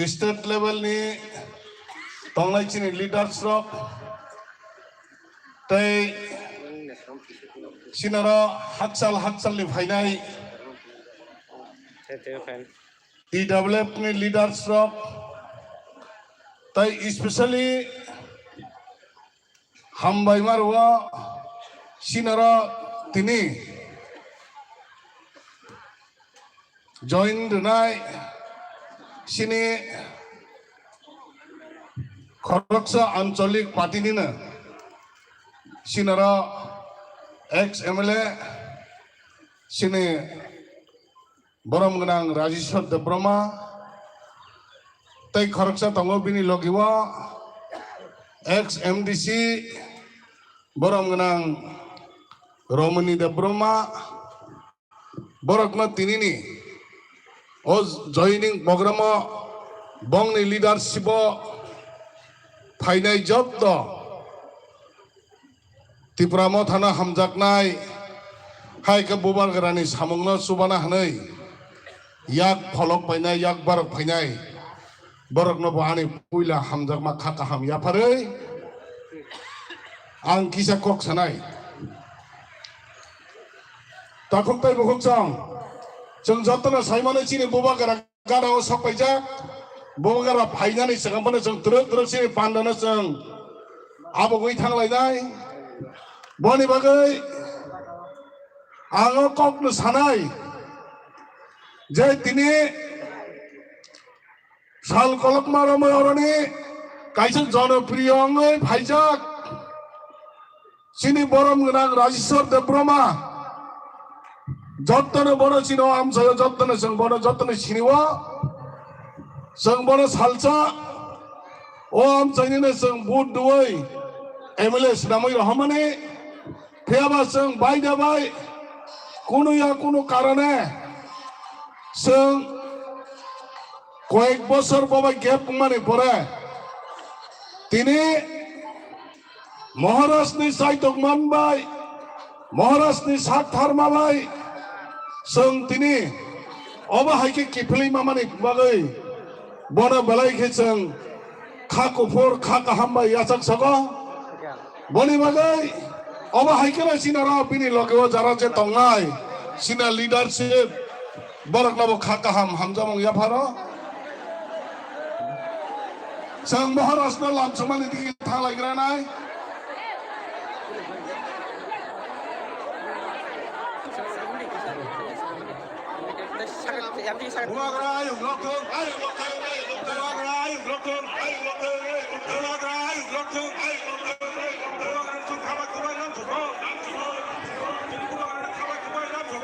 state level ni tongnai chini leaders rok tei sinaro hakchal hakchal ni phainai T W F ni leaders rok tei especially hambai ma rwo sinaro tini join rwnai sini khoroksa ancholik party nino sinaro ex M L A sini borom gwnang Rajeshwar Debbarma tei khoroksa tongo bini logi o ex M D C borom gwnang Romoni Debbarma, borokno tinini o joining program o bongni leadership o phainai jotto Tipra Mothano hamjaknai, hai khe bubagrani samungno chubana hwnwi yak pholok phainai, yak barok phainai, borokno bo ani puila hamjakma kha kaham yapharwi ang kisa kok sanai. Takhuk tei bukhuk chwng, chwng jotono saimano chini bubagra gana o sok paijak, bubagra phainani swkang phano chwng twrwk twrwk chini pandano chwng abogwi thanglainai. Boni bagwi ang o kokno sanai je tini sal kolokma romwi oroni kaisa jonopriyo wngwi phaijak. Chini borom gwnang Rajeshwar Debbarma, jottono bono chino amchaio, jottono chwng bono jottono sinio, chwng bono salsa, o amchainino chwng vote duoi M L A swnamwi rohormani, phiyaba chwng bai da bai, Kunu ya kunu karone chwng koyek bosor bobai gap wngmani pore tini Maharajni saitok manbai, Maharajni sak tharma bai chwng tini obo hai khe kiphilwi mamani bagwi bono belai khe chwng kha kuphur kha kaham bai yachak sago. Boni bagwi obo hai kheno chini oro bini loge o jara je tongnai chini leadership borok no bo kha kaham hamjamung yapharo. Chwng Maharaj no lamsumani digi thanglai granai. Bubagra ayuk lokthung, ayuk lokthung, ayuk lokthung. Bubagra ayuk lokthung, ayuk lokthung, ayuk lokthung. Bubagra ayuk lokthung, ayuk lokthung. Bubagra sung khabai kubai lam sung. Bubagra khabai kubai lam sung.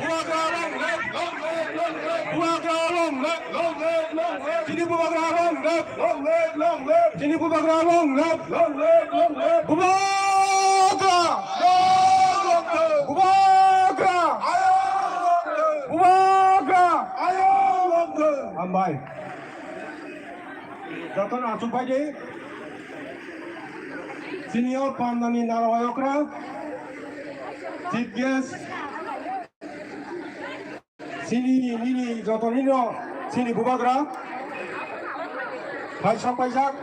Bubagra long live, long live, long live. Bubagra long live, long live, long live. Bubagra long live, long live, long live. Chini Bubagra long live, long live, long live. Chini Bubagra long live, long live, long live. Bubagra! Ayang long live. Bubagra! Ayang long live. Bubagra! Ayang long live. Hambai. Jotono achuk bai di. Chini o pandani naro ayokra. Chief guest. Chini nini joto nini o chini Bubagra. Phai sok paijak.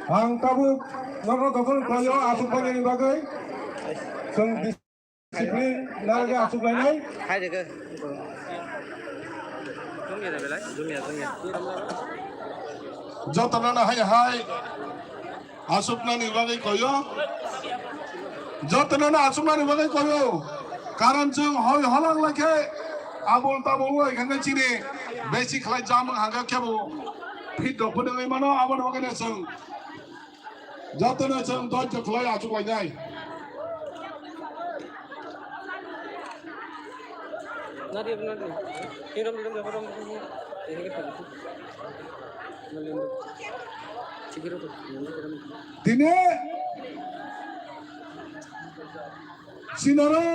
Ang tabuk norok jotono khlaio achuk painani bagwi. Chwng Discipline narwgwi achuk lainai. Hai de ke. Jumia de belai, jumia, jumia. Jotono hai hai achuknani bagwi koyo. Jotono achuknani bagwi koyo. Karon chwng hoi holong lai khe abul tabul lai khe chini besi khlai jamung hangkhe kebo fit rok phunugwi mano, aboni bagwi chwng Jotono chwng doito khlai achuk lainai. Tini sinaro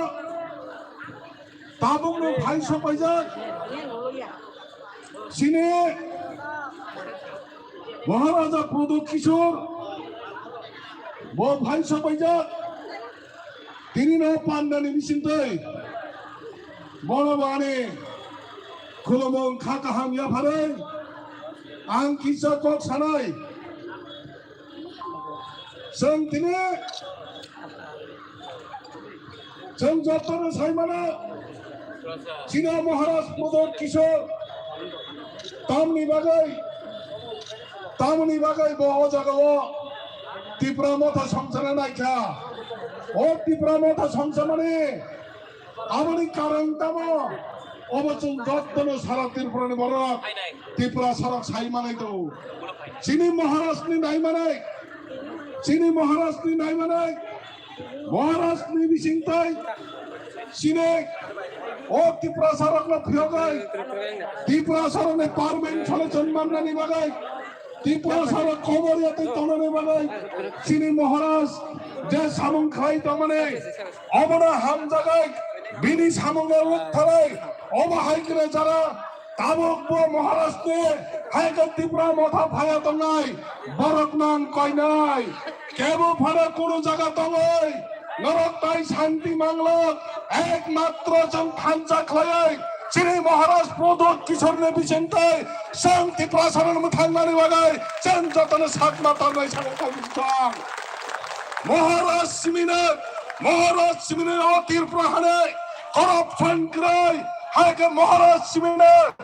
Tabukno phai sopaijak. Chini Maharaja Pradyut Kishore bo phai sopaijak. Tinino pandani bisingtwi bono bani khulumung kha kaham yapharwi ang kisa kok sanai. Chwng tini chwng jotono sai mano, chini Maharaj Pradyut Kishore tamni bagwi, tamni bagwi bo o jagao Tipra Motha songchana naikha. O Tipra Motha songchamani Aboni karon tamo? Obo chwng jotono sara Tripurani borok, Tiprasarok sai manai tongo. Chini Maharajni nai manai, chini Maharajni nai manai, Maharajni bisingtwi chini o Tiprasarokno phiyogwi Tiprasarokni permanent solution mannani bagwi Tiprasarok khobor yatwi tongnani bagwi chini Maharaj je samung khlai tongmani, obono hamjagwi bini samungno rwktharwi, obo hai khe jara tabuk bo Maharajni hai khe Tipra motha phaiya tongnai, borok nang koinai. Kebo phano kunu jaga tongwi norok tai shanti manglok, ekmatro chwng thansa khlaiwi chini Maharaj Pradyot Kishorni bisingtwi chwng Tiprasarokno mwthangnani bagwi chwng jotono sakma tangnai samung khlaiwi tong. Maharaj simino, Maharaj simino o Tripura hani corruption kwrwi hai khe Maharaj simino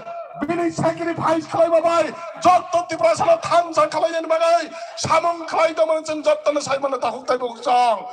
bini sacrifice khlaima bai jotto Tiprasano thansa khlainani bagwi samung khlai tongmani chwng jottono saimano takhuk taibo chwng.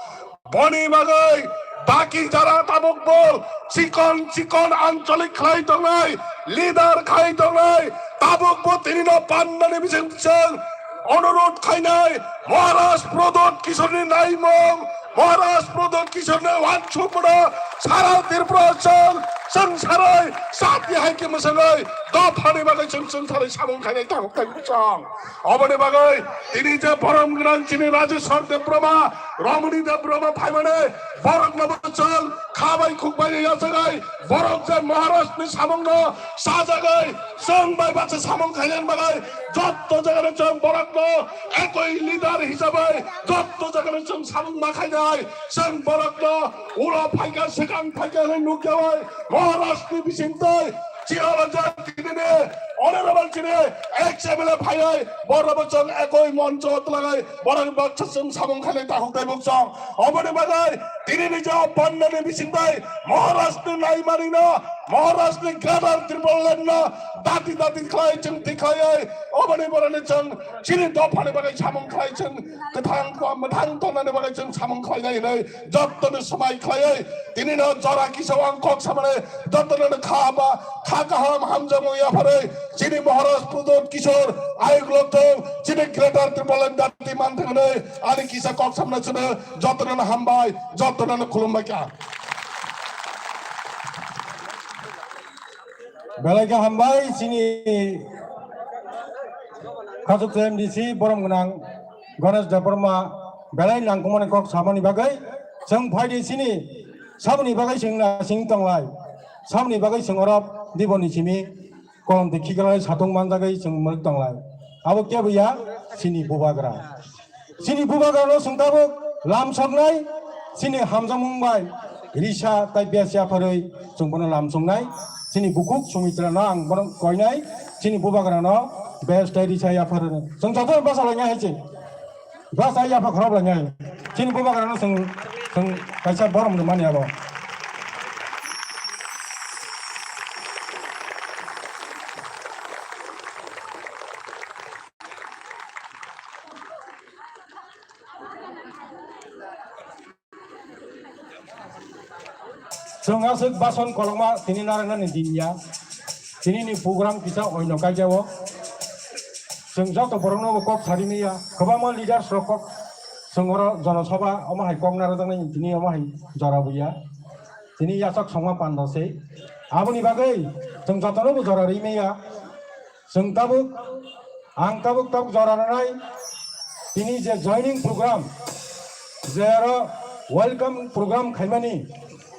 Boni bagwi baki jara tabukbo chikon chikon ancholik khlai tongnai, leader khai tongnai, tabukbo tinino pannani bising chwng onurudh khainai, Maharaj Pradyot Kishorni naimung, Maharaj Pradyot Kishorni wansukmano sara Tripura chwng, chwng sarai sati hai khe mwsangwi dophani bagwi chwng, chwng sarai samung khainai takhuk taibo chwng. Oboni bagwi tini je borom gwnang chini Rajeshwar Debbarma, Ramani Debbarma phaimani borokno bo chwng kha bai khuk bai yachagai borok je Maharajni samungno sajagwi chwng bai bacha samung khainani bagwi jotto jagano chwng borokno ekoi leader hisabai jotto jagano chwng samung ma khainai chwng borokno ulo phaikha swkang phaikha hwnwi nukya bai Maharajni bisingtwi Chiyalo je tinini honorable chini ex M L A phainai, borokno bo chwng ekoi moncho twlangwi borokni baksa chwng samung khainai takhuk taibo chwng. Oboni bagwi tinini je o pannani bisingtwi Maharajni naimanino, Maharajni Greater Tipraland no dati dati khlai chwng tikhlaiwi oboni borokni chwng chini dophani bagwi samung khlai chwng kwthang mwthang tongnani bagwi chwng samung khlainai hinwi jottoni swmai khlaiwi Tinino jora kisa ang kok samani jotono kha ba kha kaham hamjakmung yapharwi chini Maharaj Pradyot Kishore ayuk lokthung chini Greater Tipraland dati manthwngwi ani kisa kok samna chwngno jotono hambai jotono khulumbai kha. Belai khe hambai chini Khachuk M D C borom gwnang Ganesh Debbarma belai nangkukmani kok samani bagwi chwng phaidi chini samani bagwi chwng na sing tonglai samani bagwi chwng oro diboni simi kolom de khiklai satung manjagwi chwng mwrwk tonglai abo kebo ya chini bubagra. Chini bubagrano chwng tabuk lam soknai, chini hamjakmung bai risa tai bes yapharwi chwng bono lam soknai. Chini bukhuk Sumitrano ang bono koinai, chini bubagrano bes tai risa yapharwi. Chwng joto basa lainai hai se. Basa yapha khorok lainai. Chini bubagrano chwng, chwng kaisa borom rwmani abo. Chwng aswk bason kolokma tini narwknani din ya. Tini ni program kisa oino kaijao. Chwng joto borokno bo kok sari maya. Kwbangma leaders rok kok chwng oro jonosabha omo hai kok narwkjaknai tini omo hai jora buya. Tini yachak songma pando se. Aboni bagwi chwng jotono bo jora ri maya. Chwng tabuk, ang tabuk tabuk jora rwnai, tini je joining program, je aro welcome program khaimani,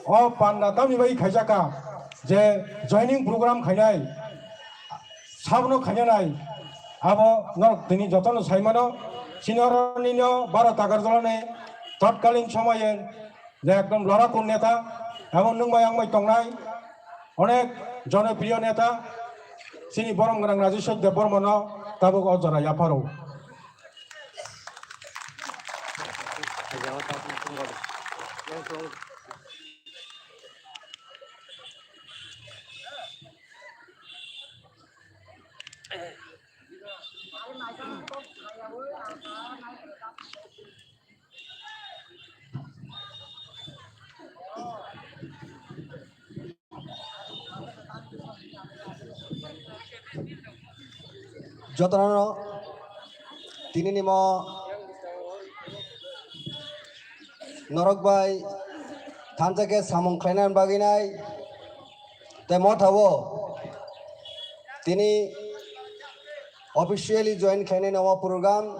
o panda tamni bai khaijaka, je joining program khainai, sabno khainanai, abo norok tini jotono saimano, senior nino baro tagar jolani, totkalin somayen, je ekdom loraku neta, abo nwng bai ang bai tongnai, onek jonopriyo neta, chini borom gwnang Rajeshwar Debbarmano tabuk o jora yapharo. Jotono tini nimo norok bai thansa khe samung khlaina bagwi nai. Tei motha o tini officially join khainai no program,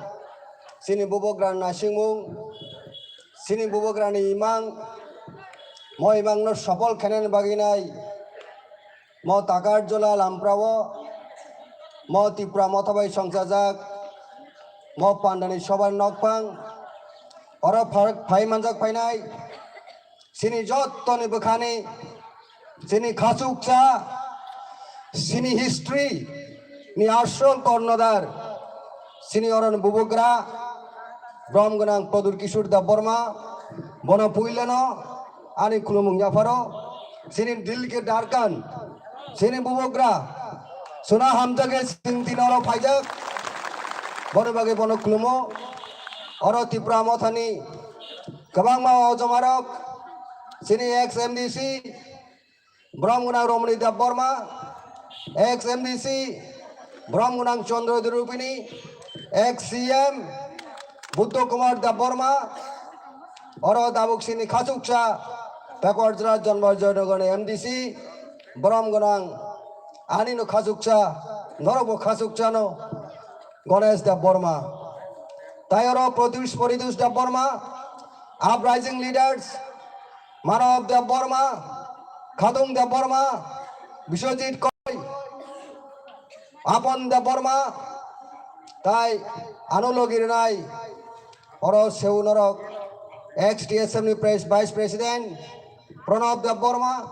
chini bubagra naisingmung, chini bubagra ni imang, mo imang no sopol khainani bagwi nai, mo Takarjala Lamprao, mo Tipra Motha bai songchajak, mo pandani sobar nokphang, oro phar-, phai manjak phainai, chini jottoni bwkhani, chini khachuksa, chini history ni asol kornodar, chini oroni bubagra, brom gwnang Pradyut Kishore Debbarma, bono puilano ani khulumung yapharo, chini Dilke Darkan, chini bubagra, suna hamjage chwng tini oro phaijak, boni bagwi bono khulumo, oro Tipra Mothani kwbangma ojomarok, chini ex M D C, brom gwnang Romani Debbarma, ex M D C, brom gwnang Chandra Rupini, ex C M, Buddha Kumar Debbarma, oro tabuk chini khachuksa, Takarjala Janmarjanagar ni M D C, brom gwnang, ani no khachuksa, norok bo khachuksa no, Ganesh Debbarma. Tai oro Pradyut Paridush Debbarma, uprising leaders, Manav Debbarma, Khadung Debbarma, Biswajit Koi, Apan Debbarma, tai ano logi rwnai, oro seu norok, ex T S M ni pres-, vice president, Pranab Debbarma,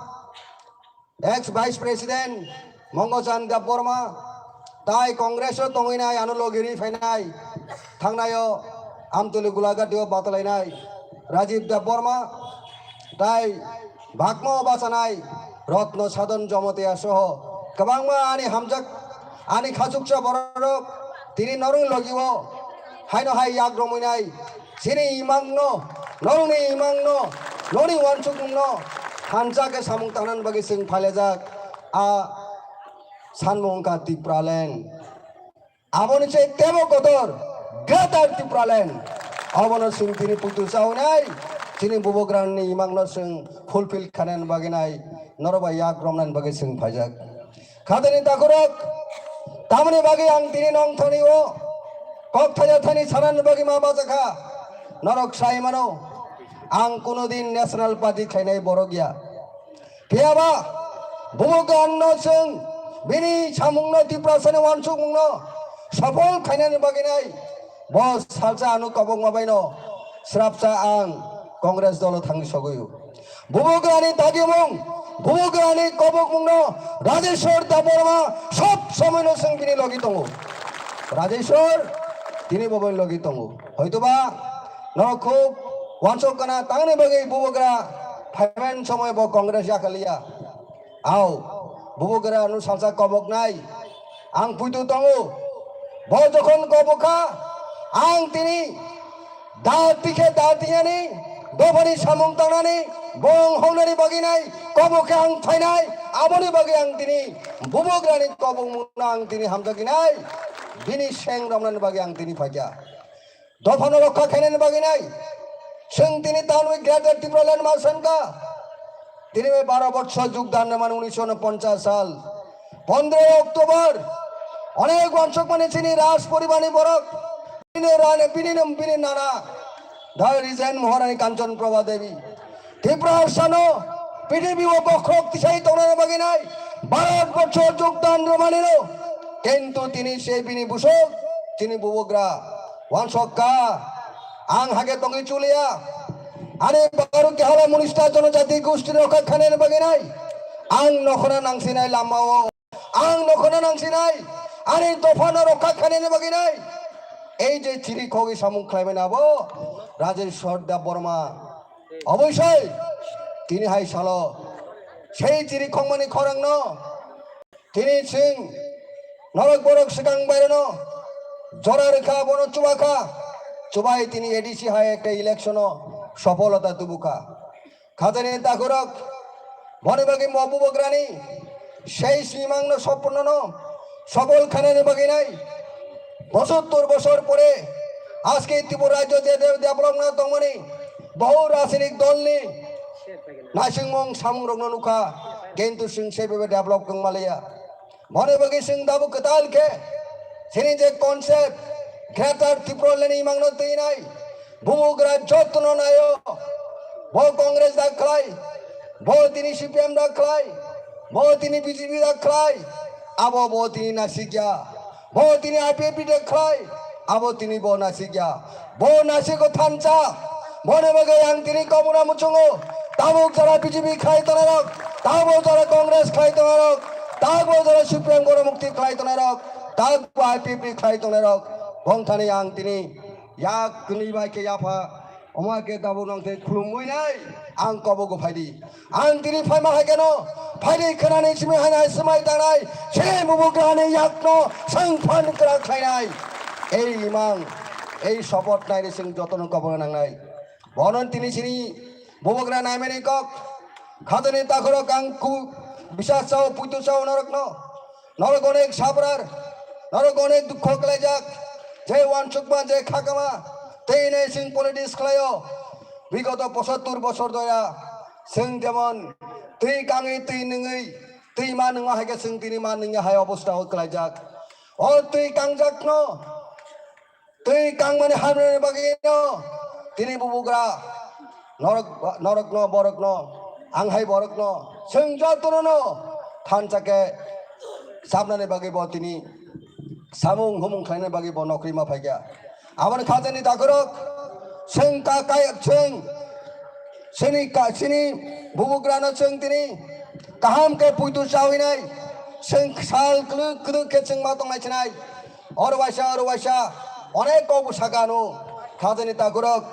ex vice president Mongochan Debbarma, tai Congress o tongwi nai ano logi ri phainai, thangnaio Amtuli Gulagati o batalainai Rajiv Debbarma, tai Bagmo bachanai Ratna Sadhan Jamatia soho kwbangma ani hamjak, ani khachuksa bororok tini norokni logi o haino hai yak romwi nai. Chini imang no, norokni imang no, norokni uansukmung no thansa khe samung tangnani bagwi chwng phailajak a sanmung wngkha Tipraland. Aboni se tebo kotor Greater Tipraland. Abono chwng tini puitu chawi nai, chini bubagrani imang no chwng fulfill khainani bagwi nai, norok bai yak romnani bagwi chwng phaijak. Khatini takhurok, tamoni bagwi ang tini nongthani o kok thaja thani sanani bagwi ma bajakha. Norok sai mano, ang kuno din National Party khainai borok ya. Phiyaba, bubagrano chwng bini samungno Tiprasani uansukmungno sopol khainani bagwi nai. Bo salsa ano kobokma baino srapsa ang Congress dolo thangwi sogwi o. Bubagrani dagimung, bubagrani kobokmungno Rajeshwar Debbarma sob somoino chwng bini logi tongo. Rajeshwar tini bo bini logi tongo. Hoitoba no khub uansuk kana tangni bagwi bubagra phaiman somoi bo Congress yakaliya. Ao, bubagra no salsa koboknai. Ang puitu tongo. Bo jokhon kobokha, ang tini da tikhe da tiyani, dophani samung tangnani, bong hongnani bagwi nai, kobokhe ang phainai, aboni bagwi ang tini bubagrani kobokmungno ang tini hamjaknai. Bini seng romnani bagwi ang tini phaikha. Dophano rokha khainani bagwi nai. Chwng tini tanwi Greater Tipraland ma sankha. Tini bai baro bochor jugdan rwmani unisho ponchas sal. Pondro October, onek uansukmani chini Raj poribarni borok. Bini rani, bini num, bini nana. Dal Resign Maharani Kanchan Prabha Devi. Tripura Harsano, P D B o bokhorok tisai tongnani bagwi nai. Baro bochor jugdan rwmani no. Kintu tini se bini busuk, tini bubagra. Uansukha, ang hake tongwi chuliya. Ani baru kehala munista jonojati gusti rokha khainani bagwi nai. Ang nokhona nangsinai lama o. Ang nokhona nangsinai. Ani dophano rokha khainani bagwi nai. Ei je chiri khogwi samung khlaimani abo, Rajeshwar Debbarma. Oboisoi, tini hai salo. Sei chiri khongmani khorangno. Tini chwng norok borok swkang baireno jora rwkha, bono chubakha, chubai tini A D C hai ekta election o sopholota tubukha. Khatini takhurok, boni bagwi mo bubagrani sei simangno sopnono sophol khainani bagwi nai. Bosottor bosor pore aske Tripura rajyo je de-, development tongmani, bohu rajnitik dolni naisingmung samungrokno nukha, kintu chwng sebabe develop wngmaliya. Boni bagwi chwng tabuk kwtal khe Chini je concept, Greater Tipraland ni imangno twinai, bubugra jotono naio, bo Congress da khlai, bo tini C P M da khlai, bo tini B J P da khlai, abo bo tini nasikya, bo tini I P F T da khlai, abo tini bo nasikya, bo nasiko thansa, boni bagwi ang tini komuna muchungo, tabuk jora B J P khlai tongnai rok, tabuk jora Congress khlai tongnai rok, tabuk jora C P M goro mukti khlai tongnai rok, tak bai pipri khlai tongnai rok, bongthani ang tini yak kwnwi bai khe yapha, omo khe tabuk nong thai khulumwi nai ang kobogo phaidi. Ang tini phaima hai kheno phaidi khwnani simi hai nai swmai tangnai, se bubugrani yakno swng phan kwrak khlainai. Ei imang, ei support nai ni swng jotono kobono nangnai. Bono tini sini bubugra naimani kok. Khatani takhoro kang ku bisa sao puitu sao norokno. Norok onek sabrar, norok onek dukho khlaijak. Je wansukma, je khakama, tei nei sing politics khlaio. Bigoto pochattor bosor doya, sing jemon twi kangwi twi nungwi, twi ma nungma hai khe sing tini ma nungya hai obostha o khlaijak. O twi kangjakno, twi kangmani hamrani bagwino tini bubugra norok, norokno, borokno, ang hai borokno, chwng jotono thansa khe sabnani bagwi bo tini samung humung khlaina bagwi bo nokri ma phaikha. Aboni khajani takhorok chwng ka, kai, chwng chini ka, chini bubugrano chwng tini kaham khe puitu chawinai, chwng sal kwrwk kwrwk khe chwng ma tongnai chinai. Oro waisa, oro waisa, onek kok bwsakano, khajani takhorok,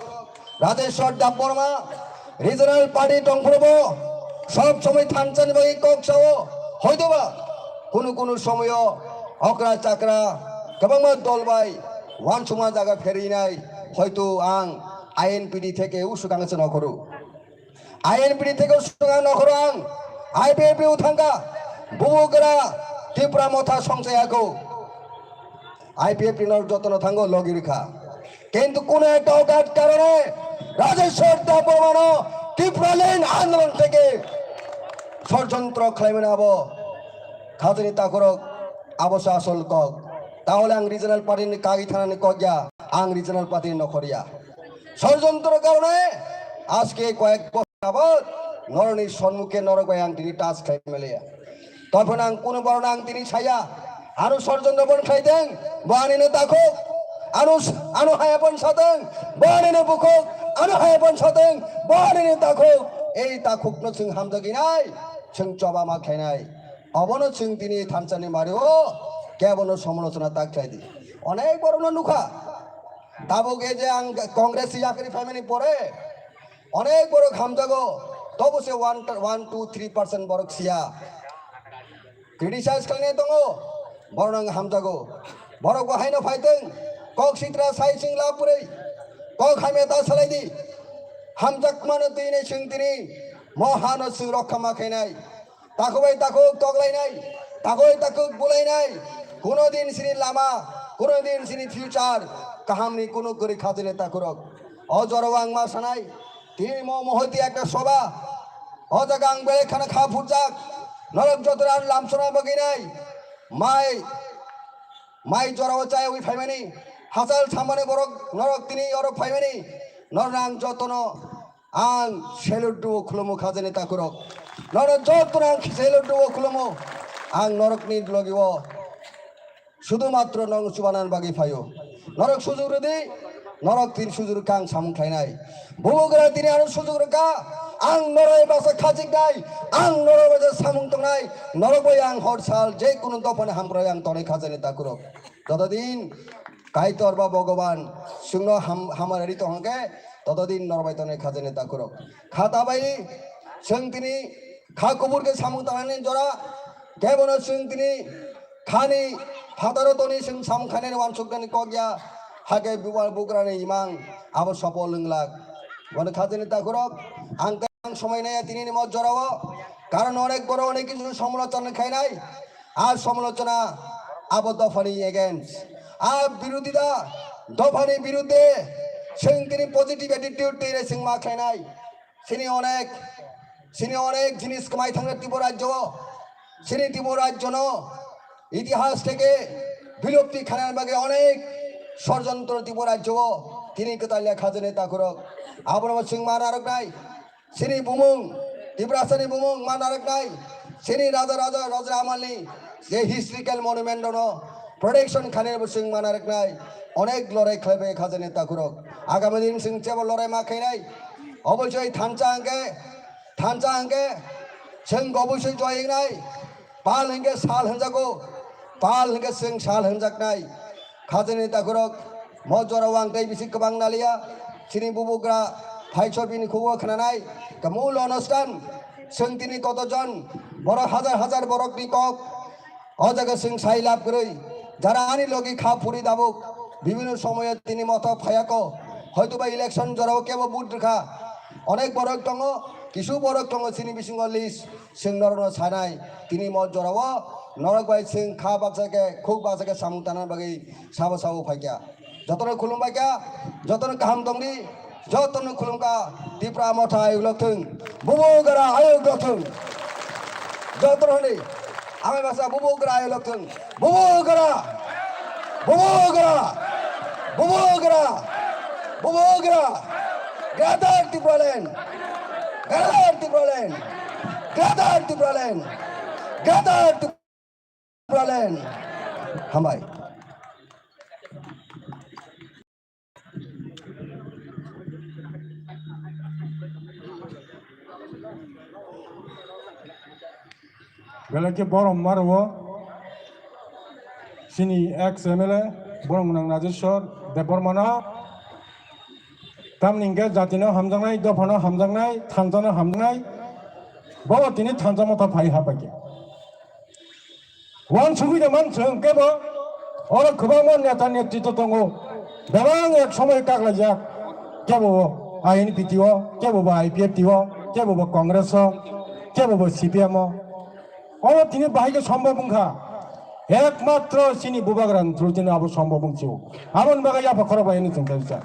Rajeshwar Debbarma, regional party tongphuru bo, sob somoi thansani bagwi kok sao, hoitoba, kunu kunu somoyo, okra chakra, kwbangma dol bai, wansukma jaga pherinai, hoito ang I N P D theke usukang se nokhoro. I N P D theke usukang nokhoro ang, I P F T o thangkha, bubugra, Tipra motha songchayako. I P F T no jotono thango logi rikha. Kintu kuno ekta okat karone Rajeshwar Debbarmano Tipraland andolon theke ষড়যন্ত্র khlaimani abo khajani takhorok abo se asol kok. Tahole ang regional party ni kagwi thanani kok ya, ang regional party ni nokhor ya. ষড়যন্ত্র karone ajke koyek bosor jabot norokni sonmukhe norok bai ang tini touch khlai maliya. Toboni ang kunu borok ang tini saya, ano ষড়যন্ত্র bon khlaiteng, bo anino takhuk, ano, ano haya bon sateng, bo anino bukhuk, ano haya bon sateng, bo anino takhuk. Ei takhukno chwng hamjagwi nai, chwng choba ma khlainai. Obono chwng tini thansani mario kebono somolochona ta khlaidi. Onek borokno nukha. Tabuk ei je ang Congress yakri phaimani pore onek borok hamjago, tobo se one, one, two, three percent borok siya. Criticize khlainai tongo, borok ang hamjago. Borok bo haino phaiteng, kok sitra sai chwng la purei, kok hamya ta salaidi. Hamjakmano twi nai chwng tini, mo hano chwng rokha ma khainai. Takhuk bai takhuk toklainai, takhuk bai takhuk bulainai. Kuno din sini lama, kuno din sini future, kahamni kuno kwrwi khajani takhurok. O jorao ang ma sanai, tini mo mohoti ekta soba. O jaga ang belai khana kha phurjak. Norok jotora lamsona bagwi nai. Mai, mai jorao chaywi phaimani. Hachal samani borok norok tini oro phaimani. Norok ang jotono ang salute duo khulumo khajani takhurok. Norok jotono ang salute duo khulumo. Ang norokni logi o sudhumatro nong chubanan bagwi phaio. Norok sujug rwdi, norok tin sujug rwkha ang samung khlainai. Bubugra tini ano sujug rwkha, ang norok basa khajiknai, ang norok basa samung tongnai, norok bai ang hor sal je kunu dophani hamkrai ang tonwi khajani takhurok. Joto din Kaitor ba Bhogoban chwngno ham-, hamari tongkhe, totodin norok bai tonwi khajani takhurok. Khata bai chwng tini kha kubur khe samung tangnani jora, kebono chwng tini khani phataro toni chwng samung khainani wansuknani kok ya, hakhe bubar bugrani imang abo sopol wnglak. Bono khajani takhurok, ang tei ang somai naiya tinini mo jorao, karon onek borok onek kichu somolochona khainai. A somolochona abo dophani against, a birodhita dophani birudhe chwng tini positive attitude twi rw chwng ma khlainai. Chini onek, chini onek jinis kwmai thangna Tripura rajyo o. Chini Tripura rajyo no itihas theke bilupti khanani bagwi onek sorjontro Tripura rajyo o tini kwtal ya khajani takhurok. Abono chwng ma narwknai, chini bumung, Tiprasani bumung ma narwknai, chini raja raja raja amalni je historical monument no protection khanani bo chwng ma narwknai, onek lorai khlaibai khajani takhurok. Agami din chwng chebo lorai ma khainai, obosoi thansa hwnkhe, thansa hwnkhe chwng obosoi joy wngnai. Pal hwnkhe sal hwnjago, pal hwnkhe chwng sal hwnjaknai. Khajani takhurok, mo jorao ang tei bisi kwbang naliya, chini bubugra phaiso bini khugo khwnanai, kamul onustan, chwng tini koto jon, borok hajar hajar borokni kok, o jaga chwng sai lab kwrwi, jara ani logi kha phuri dabuk, bibhinno somoyo tini mothok phayako, hoitoba election jorao kebo vote rwkha, onek borok tongo, kisu borok tongo chini bisingo list, Chwng norokno sanai, tini mo jorao norok bai chwng kha baksa khe, khuk baksa khe samung tanna bagwi sabo sabo phaikha. Jotono khulumbaikha, jotono kaham tongdi, jotono khulumkha, Tipra Motha ayuk lokthwng, Bubagra ayuk lokthwng. Jotono hwnwi, amai basa Bubagra ayuk lokthwng, Bubagra, Bubagra, Bubagra, Bubagra, Greater Tipraland. Greater Tipraland! Greater Tipraland! Greater Tipraland! Hambai. Belai khe borom maro o chini ex M L A borom gwnang Najeshwar Debbarma no. Tamni hwnkhe jatino hamjaknai, dophano hamjaknai, thansano hamjaknai, bobo tini thansa motha phai ha paikhe. Wansugwi de manswng kebo oro kwbangma neta netritw tongo, bebak ek somoy kaklaijak, kebo bo I N P T o, kebo bo I P F T o, kebo bo Congress o, kebo bo C P M o. Omo tini bahai khe sombhob wngkha. Ekmatro chini bubagrani through tini abo sombhob wngsiwo. Aboni bagwi yapha khorok bai hwnwi chwng khe bisa.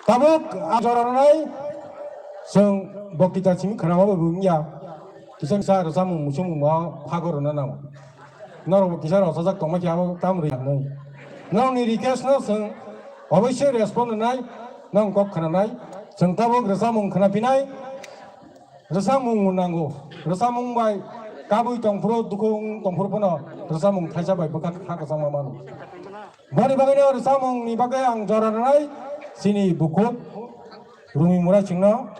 Tabuk a jora rwnai chwng boktita simi khwnama bai bo wngya. Kisa kisa rwchapmung muchungmung bo phago rwna nango. Norok bo kisa rwchajak tongma khe abo tam rwi nangnai. Norokni request no chwng oboisoi respond rwnai, norok kok khwnanai. Chwng tabuk rwchapmung khwnaphinai. Rwchapmung nango. Rwchapmung bai kabui tongphuru, dukhu wng tongphuru phano rwchapmung thaisa bai bwkha kha kwchangma mano. Boni bagwino rwchapmungni bagwi ang jora rwnai chini bukhuk Rumi Murasingno.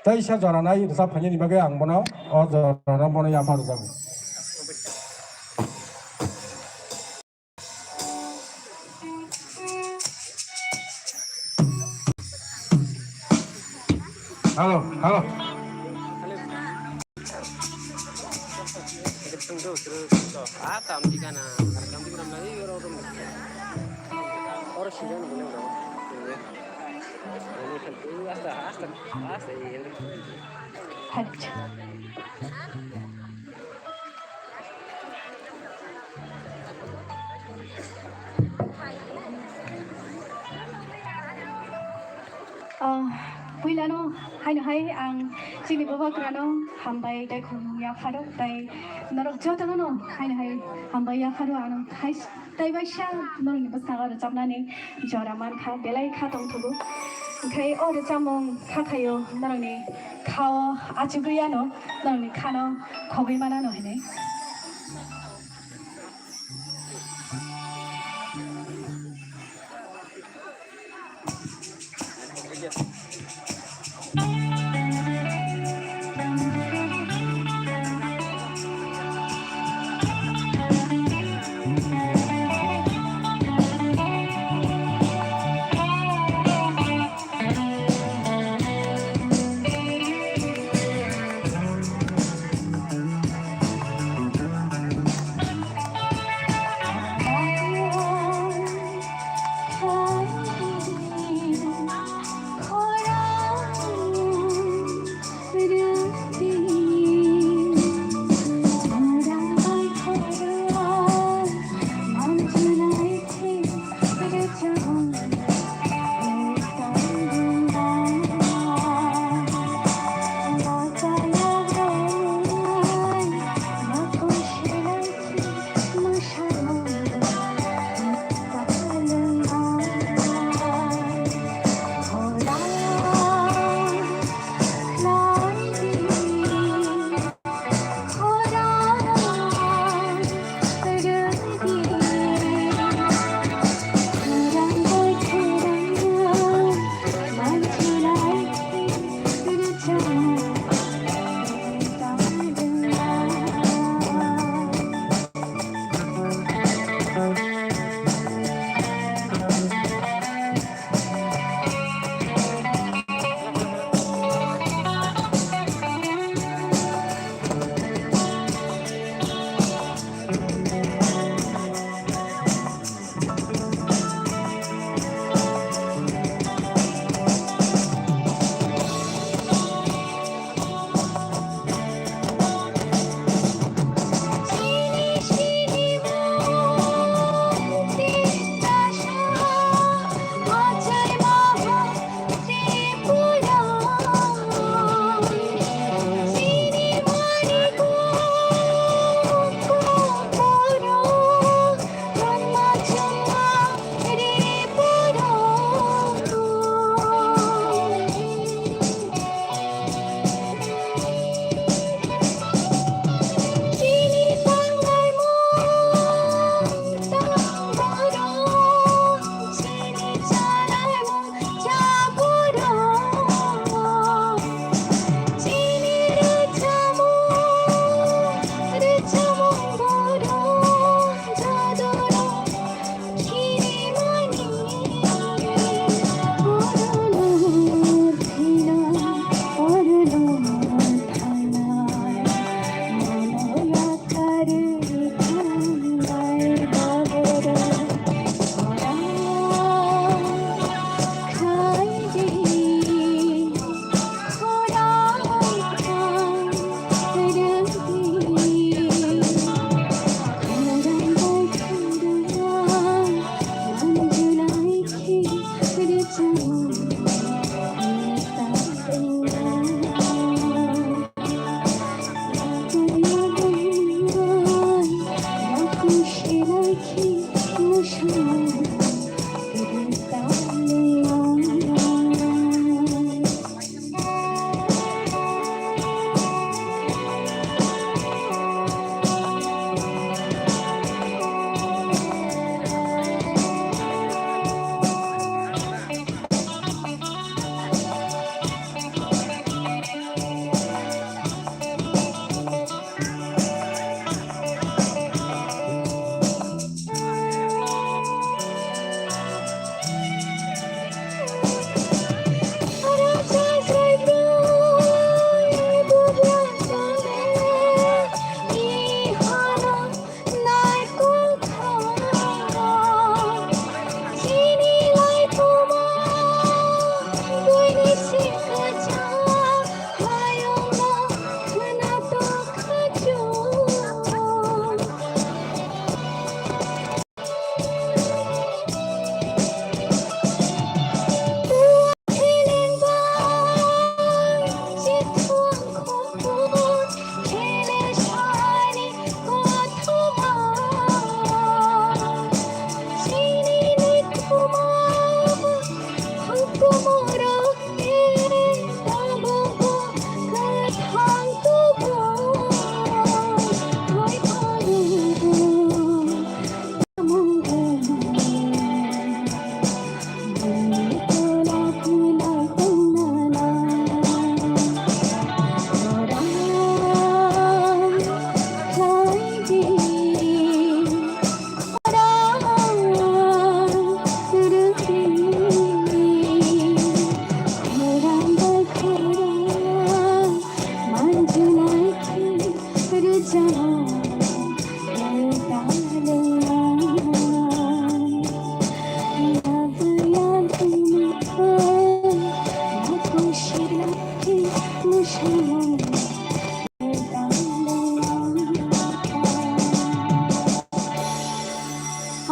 Teisa jora nai rwchap phainani bagwi ang bono o jorano bono yapha rwjago. Hello, hello. Ah, puilano haino hai ang chini bubagrano hambai tei khulumung yapharo tei norok jotono no haino hai hambai yapharo ano hai tei baisa norokni bwskango rwchapnani jora mankha, belai kha tongthogo. Hwnkhe o rwchapmung kha khaio norokni khao achugwi ano norokni khano khogwi manano hinwi.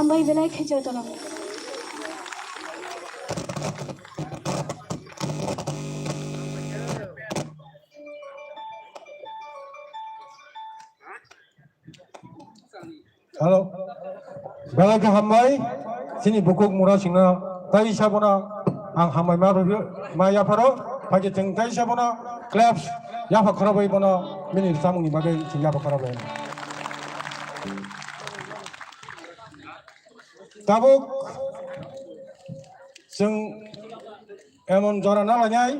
Hambai belai khe jotono. Hello. Belai khe hambai. Chini bukhuk mura singno tai sabono ang hambai ma rwgwi ma yapharo. Phaikhe chwng tai sabono claps yapha khorobwi bono bini samungni bagwi chwng yapha khorobwi. Tabuk chwng emon jora na lainai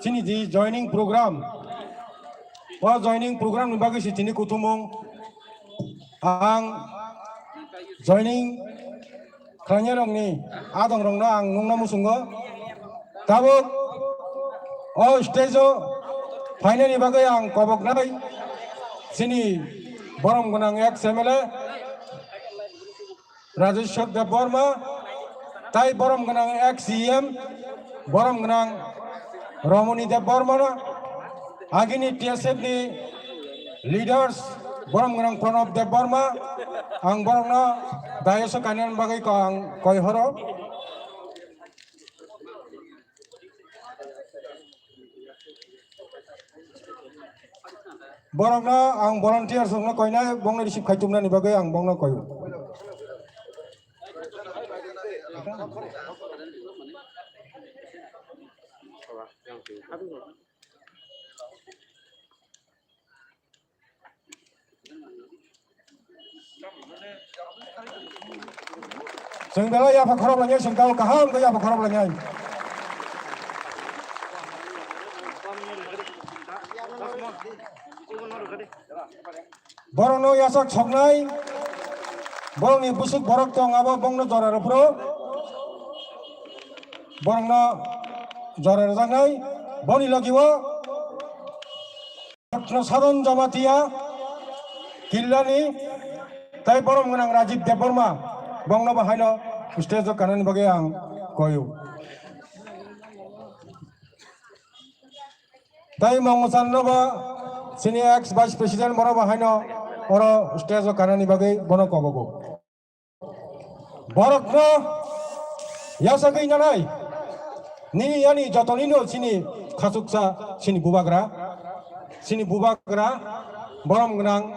chini di joining program. O joining program ni bagwi se tini kuthumung ang joining khlainai rokni adong rokno ang nungna muchungo. Tabuk o stage o phainani bagwi ang koboknai chini borom gwnang ex M L A Rajeshwar Debbarma, tai borom gwnang ex E M, borom gwnang Romoni Debbarma, agini T S F ni leaders, borom gwnang Pranab Debbarma, ang borokno dais o kainani bagwi ko-, ang koi horo. Borokno ang volunteers rokno koinai, bongno receive khai tumnani bagwi ang bongno koio. Chwng belai yapha khorok lainai, chwng tamo kaham khe yapha khorok lainai. Borokno yachak soknai, borokni bwswk borok tong abo bongno jora rw phuru. Borokno jora rwjaknai, boni logi o. Doctor Sadhan Jamatia, Killani, tai borom gwnang Rajiv Debbarma, bongno bo haino stage o kanani bagwi ang koyo. Tai Mongochan no bo chini ex vice president bono bo haino oro stage o kanani bagwi bono kobogo. Borokno Yasagwi nanai, nini yani jotonino chini khachuksa, chini bubagra, chini bubagra, borom gwnang,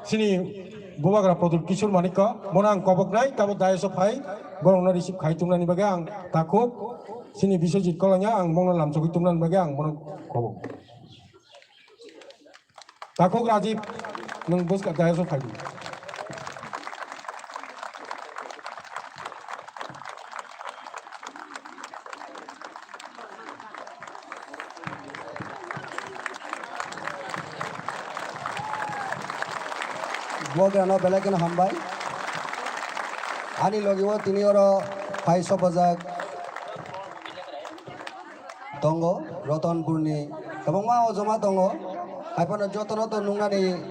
chini bubagra Pradyut Kishore Manikya, bono ang koboknai, tabo dayoso phai, borokno receive khai tongnani bagwi ang takhuk, chini Biswajit Kolanya, ang bono lamchogwi tongnani bagwi ang bono kobok. Takhuk Rajiv, nwng bwskang daiso phaidi. Bubagrano belai kheno hambai. Ani logi o tini oro phai sopajak tongo, Ratanpurni kwbangma o joma tongo. Haiphano jotono to nuknani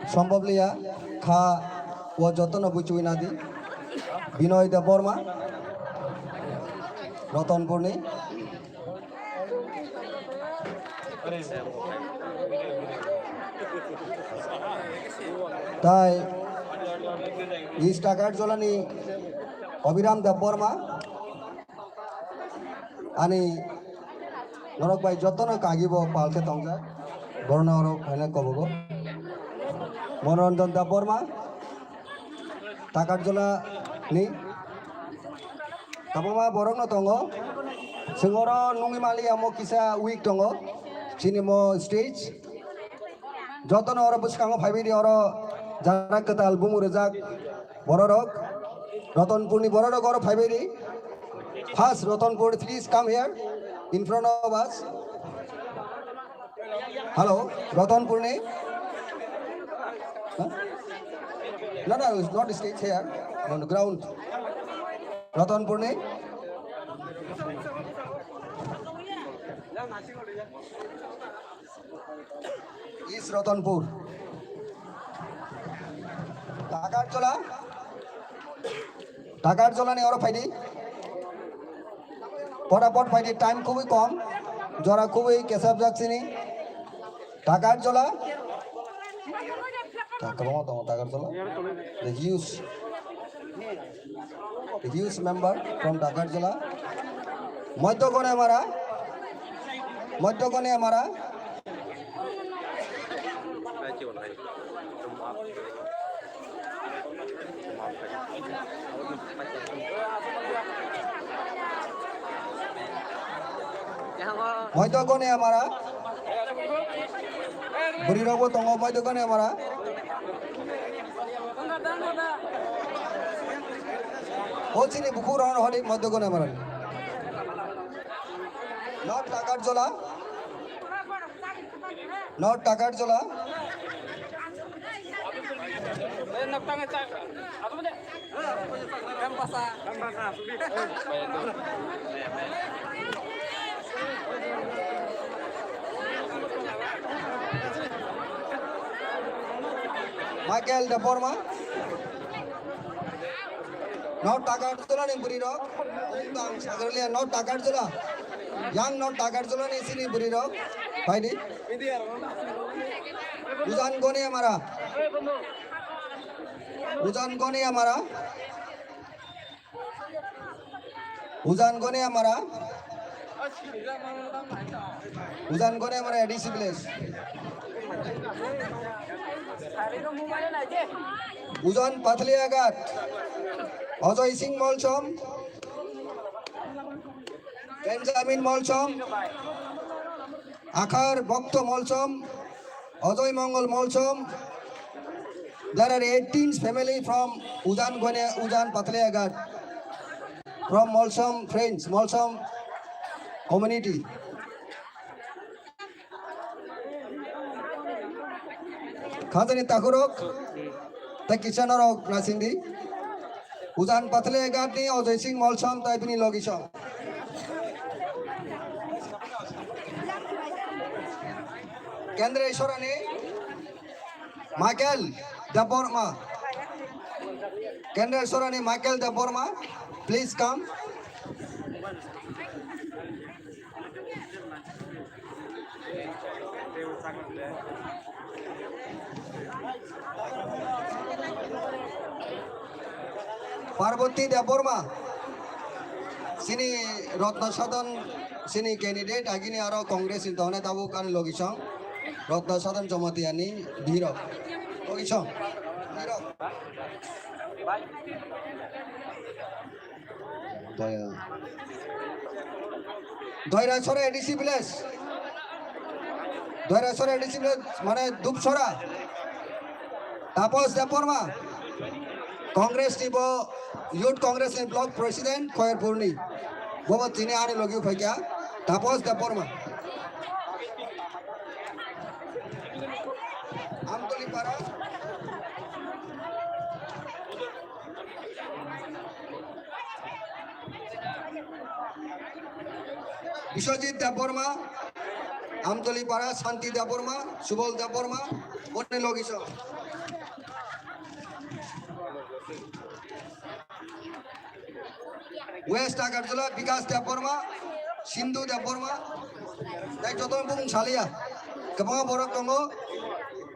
sombhob liya kha, o jotono buchugwi nadi. Binoy Debbarma, Ratanpurni. Tai East Takarjolani Abhiram Debbarma. Ani norok bai jotono kagi bo pal khe tongjak. Borok norok phaina kobogo. Manoranjan Debbarma, Takarjola ni. Tabukma borok no tongo. Singoro nungwi mali amo kisa week tongo. Chini mo stage. Jotono oro bwskango phaibai di, oro jara kwtal bumu rwjak bororok. Ratanpurni bororok oro phaibai di. First Ratanpur, please come here in front of us. Hello, Ratanpurni. Huh? No, no, it's not stage here. On the ground. Ratanpurni. East Ratanpur. Takarjola. Takarjola ni oro phaidi. Potapot phaidi, time khubui kom. Jora khubui kesap jak sini. Takarjola. Ta-, kwbangma tongo Takarjola. The huge, the huge member from Takarjola. Madhya Goniamara. Madhya Goniamara. Madhya Goniamara. Bwrwi rok bo tongo Madhya Goniamara. O chini bukhuk rok hodi Madhya Goniamara. North Takarjola. North Takarjola. Michael Debbarma. North Takarjola ni bwrwi rok. Ang sagarliya North Takarjola. Yang North Takarjola ni sini bwrwi rok. Phaidi. Ujan Goniamara. Ujan Goniamara. Ujan Goniamara. Ujan Goniamara A D C village. Ujan Pathliaghat. Ajoy Singh Molsom. Benjamin Molsom. Akhar Bhakta Molsom, Ajoy Mongol Molsom. There are eighteen family from Ujan Gone, Ujan Pathliaghat, from Molsom friends, Molsom community. Khajani takhurok, tei kisa norok nasingdi. Ujan Pathliaghat ni Ajoy Singh Molsom tai bini logi song. Kendra Isorani Michael Debbarma. Kendra Isorani Michael Debbarma, please come. Parvati Debbarma. Chini Ratna Sadhan, chini candidate, agini aro Congress ni tongnai tabuk ani logisong. Ratna Sadhan Jamatia ni birok. Logisong. Birok. Doya. Doira Sore A D C village. Doira Sore A D C village, mane Dupsora. Tapos Debbarma. Congress ni bo, Youth Congress ni block president Khoyerpur ni. Bobo tini ani logi phaikya. Tapos Debbarma. Amtoli para. Biswajit Debbarma, Amtoli para, Santi Debbarma, Subal Debbarma, boni logisong. West Agartala, Bikas Debbarma, Sindhu Debbarma, tei joto bumung saliya. Kwbangma borok tongo,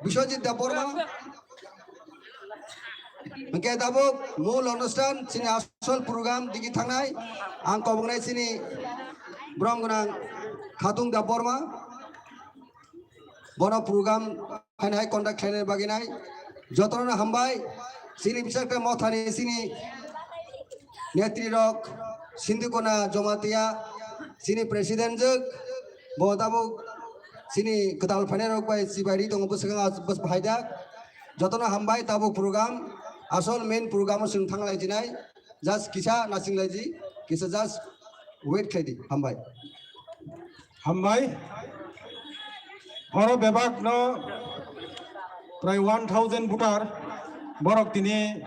Biswajit Debbarma. Hwnkhe tabuk mul onusthan chini asol program digi thangnai. Ang koboknai chini borom gwnang Khatung Debbarma. Bono program hainai conduct khlainai bagwi nai. Jotono hambai. Chini bisakta mothani chini netri rok Sindhukona Jamatia chini president jwk. Bo tabuk chini kwtal phainai rok bai chibai ri tongo bwswkang bwswk phaijak. Jotono hambai tabuk program, asol main program o chwng thanglai jinai, just kisa nasing lai ji, kisa just wait khlai di, hambai. Hambai. Oro bebak no prai one thousand voter borok tini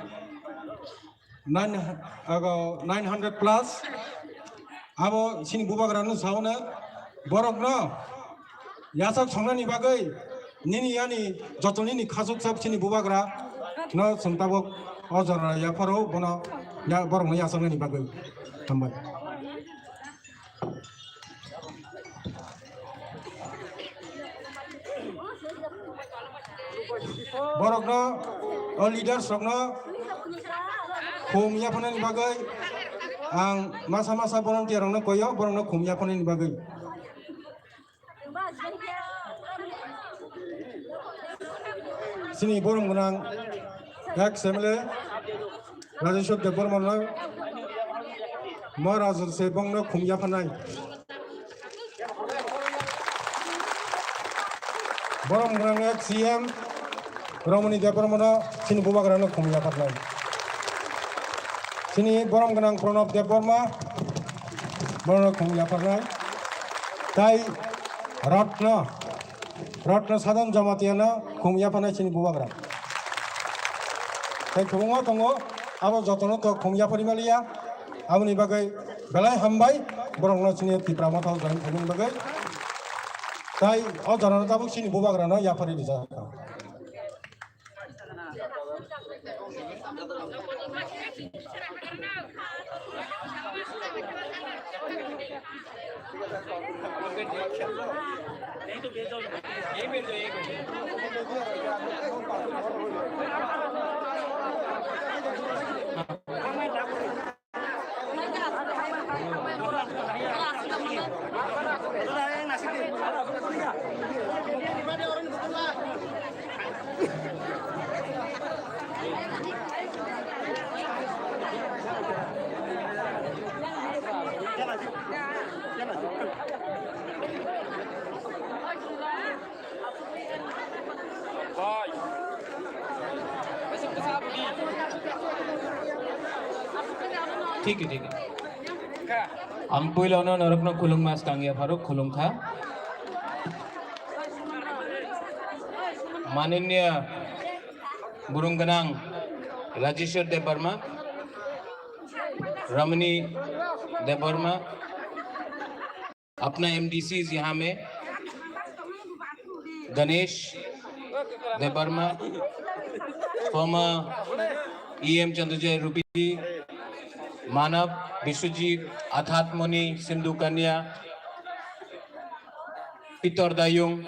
nine, ago nine hundred plus. Abo chini bubagra no sauna borok no yachak songnani bagwi nini yani joto nini khasuk sab chini bubagra no chwng tabuk o jora yapharo bono ya-, borok no yachaknani bagwi. Hambai. Borokno, o leaders rokno khum yaphanani bagwi ang masa masa volunteer rokno koyo, borokno khum yaphanani bagwi. Chini borom gwnang ex M L A Rajeshwar Debbarmano, mo Rajeshwar se bongno khum yaphanai. Borom gwnang ex C M Romoni Debbarmano chini bubagrano khum yaphanai. Chini borom gwnang Pranab Debbarma, bono khum yaphanai. Tai Ratna, Ratna Sadhan Jamatiano khum yaphanai chini bubagra. Tai kwbangma tongo, abo jotono to khum yaphari maliya. Aboni bagwi belai hambai, borokno chini Tipra Motha join khaimani bagwi. Tai o jorano tabuk chini bubagrano yaphari rijak. Thik, thik. Ang puilono norokno khulumma swkang yapharo khulumkha. Mananiya burung gwnang Rajeshwar Debbarma, Ramani Debbarma, अपना एमडीसीज यहाँ में गणेश Debbarma, former EM Chandrajay रूपी, मानव विश्वजीत, अर्थात मणि, सिंधु कन्या, पितर दायुंग,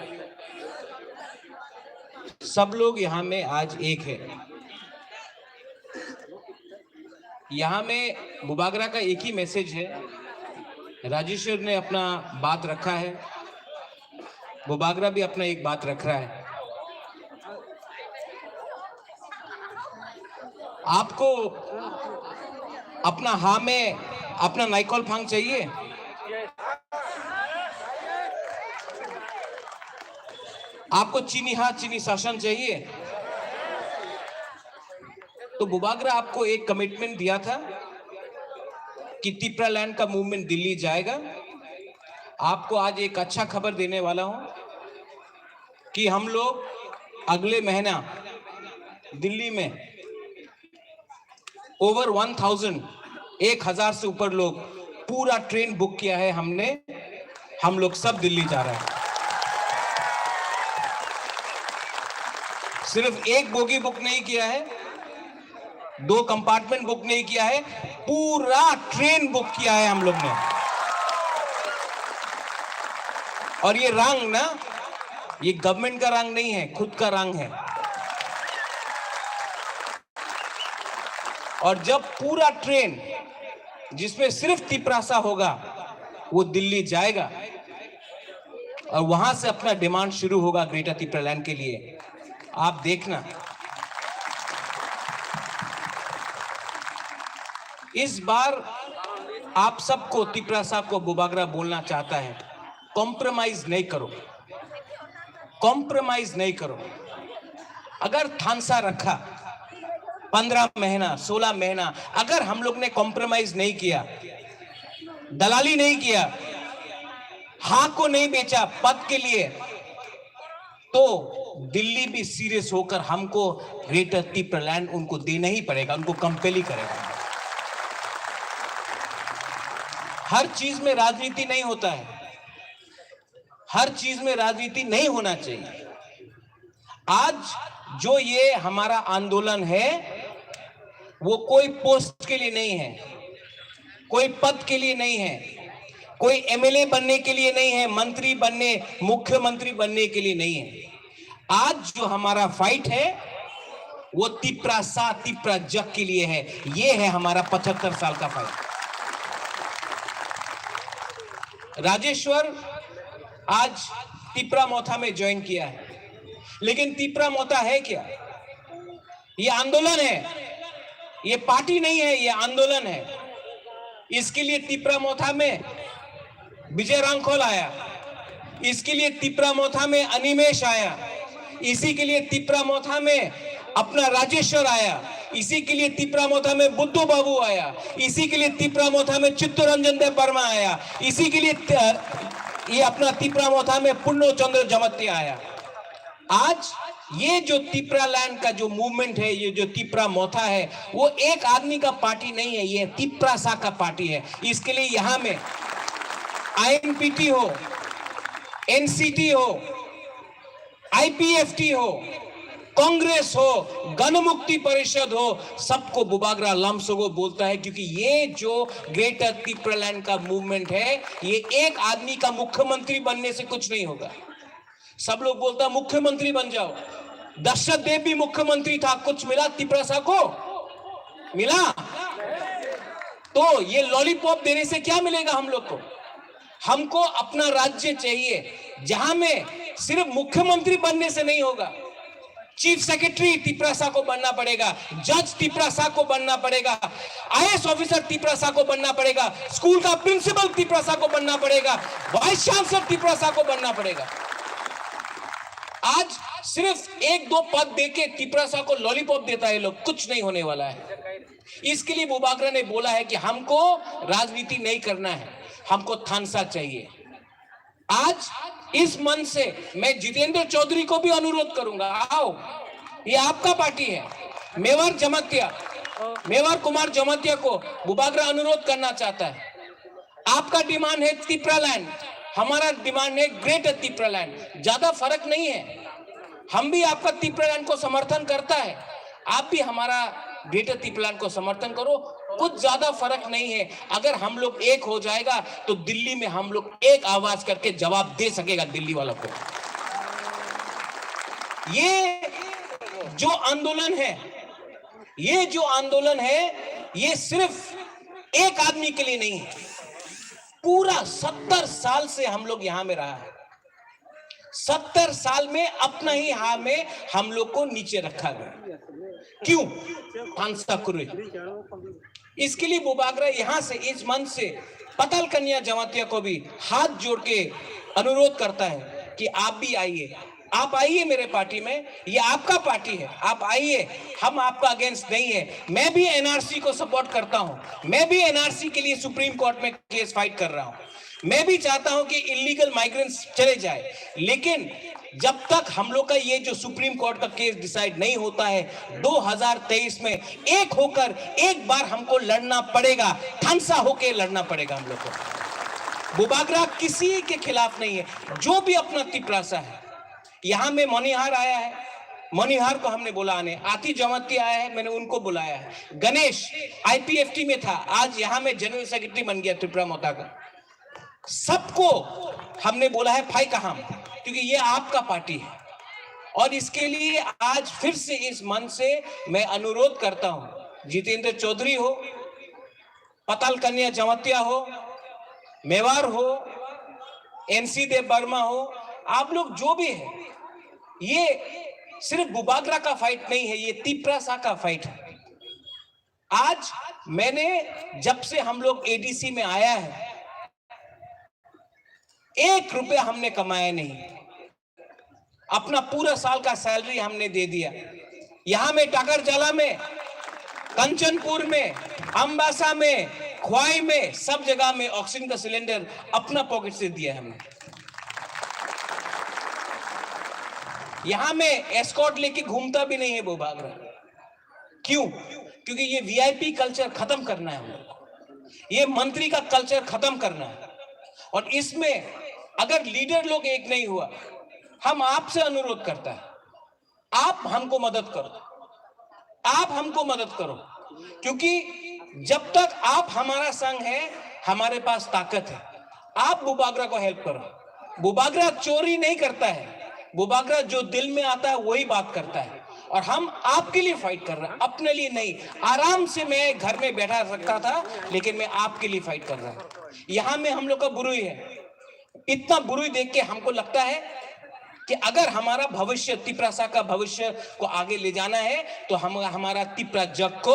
सब लोग यहाँ में आज एक है। यहाँ में बुबागरा का एक ही मैसेज है, राजेश्वर ने अपना बात रखा है, बुबागरा भी अपना एक बात रख रहा है। आपको अपना हाँ में अपना नाइकॉल फांग चाहिए? आपको चीनी हाथ चीनी शासन चाहिए? तो बुबागरा आपको एक कमिटमेंट दिया था कि तिपरा लैंड का मूवमेंट दिल्ली जाएगा। आपको आज एक अच्छा खबर देने वाला हूं कि हम लोग अगले महीना दिल्ली में ओवर वन थाउजेंड, एक हजार से ऊपर लोग, पूरा ट्रेन बुक किया है हमने। हम लोग सब दिल्ली जा रहे हैं। सिर्फ एक बोगी बुक नहीं किया है, दो कंपार्टमेंट बुक नहीं किया है, पूरा ट्रेन बुक किया है हम लोग ने। और ये रंग ना, ये गवर्नमेंट का रंग नहीं है, खुद का रंग है। और जब पूरा ट्रेन, जिसमें सिर्फ तिपरासा होगा, वो दिल्ली जाएगा और वहां से अपना डिमांड शुरू होगा ग्रेटर तिपरालैंड के लिए। आप देखना, इस बार आप सबको, तिपरासा को बुबागरा बोलना चाहता है, कॉम्प्रोमाइज नहीं करो, कॉम्प्रोमाइज नहीं करो। अगर थानसा रखा पन्द्रह महीना, सोलह महीना, अगर हम लोग ने कॉम्प्रोमाइज नहीं किया, दलाली नहीं किया, हाँ को नहीं बेचा पद के लिए, तो दिल्ली भी सीरियस होकर हमको ग्रेटर तिपरालैंड उनको देना ही पड़ेगा, उनको कंपेल ही करेगा। हर चीज में राजनीति नहीं होता है, हर चीज में राजनीति नहीं होना चाहिए। आज जो ये हमारा आंदोलन है, वो कोई पोस्ट के लिए नहीं है, कोई पद के लिए नहीं है, कोई एमएलए बनने के लिए नहीं है, मंत्री बनने, मुख्यमंत्री बनने के लिए नहीं है। आज जो हमारा फाइट है, वो तिपरासा, तिपरा जग के लिए है। ये है हमारा पचहत्तर साल का फाइट। राजेश्वर आज तिपरा मोथा में ज्वाइन किया है, लेकिन तिपरा मोथा है क्या? ये आंदोलन है, ये पार्टी नहीं है, ये आंदोलन है। इसके लिए तिपरा मोथा में विजय रांखल आया, इसके लिए तिपरा मोथा में अनिमेश आया, इसी के लिए तिपरा मोथा में अपना राजेश्वर आया, इसी के लिए तिपरा मोथा में बुद्धू बाबू आया, इसी के लिए तिपरा मोथा में चित्तरंजन देव वर्मा आया, इसी के लिए त-, ये अपना तिपरा मोथा में पूर्ण चंद्र जमातिया आया। आज ये जो तिपरा लैंड का जो मूवमेंट है, ये जो तिपरा मोथा है, वो एक आदमी का पार्टी नहीं है, ये तिपरासा का पार्टी है। इसके लिए यहाँ में आईएनपीटी हो, एनसीटी हो, आईपीएफटी हो, कांग्रेस हो, गणमुक्ति परिषद हो, सबको बुबागरा लमसोगो बोलता है, क्योंकि ये जो ग्रेटर तिपरालैंड का मूवमेंट है, ये एक आदमी का मुख्यमंत्री बनने से कुछ नहीं होगा। सब लोग बोलता, मुख्यमंत्री बन जाओ। दशरथ देव भी मुख्यमंत्री था, कुछ मिला तिपरासा को? मिला? तो ये लॉलीपॉप देने से क्या मिलेगा हम लोग को? हमको अपना राज्य चाहिए, जहां में सिर्फ मुख्यमंत्री बनने से नहीं होगा। चीफ सेक्रेटरी तिपरासा को बनना पड़ेगा, जज तिपरासा को बनना पड़ेगा, आईएएस ऑफिसर तिपरासा को बनना पड़ेगा, स्कूल का प्रिंसिपल तिपरासा को बनना पड़ेगा, वाइस चांसलर तिपरासा को बनना पड़ेगा। आज सिर्फ एक दो पद देके तिपरासा को लॉलीपॉप देता है लोग, कुछ नहीं होने वाला है। इसके लिए बुबागरा ने बोला है कि हमको राजनीति नहीं करना है, हमको थानसा चाहिए। आज इस मंच से मैं जितेंद्र चौधरी को भी अनुरोध करूंगा, आओ, ये आपका पार्टी है। मेवार जमातिया, मेवार कुमार जमातिया को बुबागरा अनुरोध करना चाहता है। आपका डिमांड है तिपरालैंड, हमारा डिमांड है ग्रेटर तिपरालैंड। ज्यादा फर्क नहीं है। हम भी आपका तिपरालैंड को समर्थन करता है, आप भी हमारा ग्रेटर तिपरालैंड को समर्थन करो। कुछ ज्यादा फर्क नहीं है। अगर हम लोग एक हो जाएगा तो दिल्ली में हम लोग एक आवाज करके जवाब दे सकेगा दिल्ली वालों को। ये जो आंदोलन है, ये जो आंदोलन है, ये सिर्फ एक आदमी के लिए नहीं है। पूरा सत्तर साल से हम लोग यहाँ में रहा है। सत्तर साल में अपना ही हाल में हम लोग को नीचे रखा गया। क्यों? Thansa Kurui। इसके लिए बुबागरा यहाँ से, इस मंच से पताल कन्या जमातिया को भी हाथ जोड़ के अनुरोध करता है कि आप भी आइए, आप आइए मेरे पार्टी में, ये आपका पार्टी है, आप आइए, हम आपका अगेंस्ट नहीं है। मैं भी एनआरसी को सपोर्ट करता हूँ, मैं भी एनआरसी के लिए सुप्रीम कोर्ट में केस फाइट कर रहा हूँ। मैं भी चाहता हूं कि इलीगल माइग्रेंट्स चले जाए, लेकिन जब तक हम लोग का ये जो सुप्रीम कोर्ट का केस डिसाइड नहीं होता है, दो हज़ार तेईस में एक होकर एक बार हमको लड़ना पड़ेगा, थानसा होके लड़ना पड़ेगा हम लोग को। बुबागरा किसी के खिलाफ नहीं है, जो भी अपना तिपरासा है। यहाँ में मणिहार आया है, मणिहार को हमने बोला आने, आती जमाती आया है, मैंने उनको बुलाया है। गणेश आईपीएफटी में था, आज यहाँ में जनरल सेक्रेटरी बन गया त्रिपुरा मोता का। सबको हमने बोला है फाई कहाम, क्योंकि ये आपका पार्टी है। और इसके लिए आज फिर से इस मंच से मैं अनुरोध करता हूं, जितेंद्र चौधरी हो, पताल कन्या जमातिया हो, मेवार हो, एनसी देव वर्मा हो, आप लोग जो भी है, ये सिर्फ बुबागरा का फाइट नहीं है, ये तिपरासा का फाइट है। आज मैंने, जब से हम लोग एडीसी में आया है, एक रुपया हमने कमाया नहीं, अपना पूरा साल का सैलरी हमने दे दिया। यहाँ में टाकरजाला में, कंचनपुर में, अम्बासा में, ख्वाई में, सब जगह में ऑक्सीजन का सिलेंडर अपना पॉकेट से दिया है हमने। यहाँ में एस्कॉर्ट लेके घूमता भी नहीं है बुबागरा। क्यों? क्योंकि ये वीआईपी कल्चर खत्म करना है हम लोग को। ये मंत्री का कल्चर खत्म करना है। और इसमें अगर लीडर लोग एक नहीं हुआ, हम आपसे अनुरोध करता है, आप हमको मदद करो, आप हमको मदद करो, क्योंकि जब तक आप हमारा संग है, हमारे पास ताकत है। आप बुबागरा को हेल्प करो। बुबागरा चोरी नहीं करता है, बुबागरा जो दिल में आता है वही बात करता है। और हम आपके लिए फाइट कर रहे हैं, अपने लिए नहीं। आराम से मैं घर में बैठा सकता था, लेकिन मैं आपके लिए फाइट कर रहा हूँ। यहाँ में हम लोग का बुरुई है, इतना बुरुई देख के हमको लगता है कि अगर हमारा भविष्य, तिपरासा का भविष्य को आगे ले जाना है, तो हम हमारा तिपरा जग को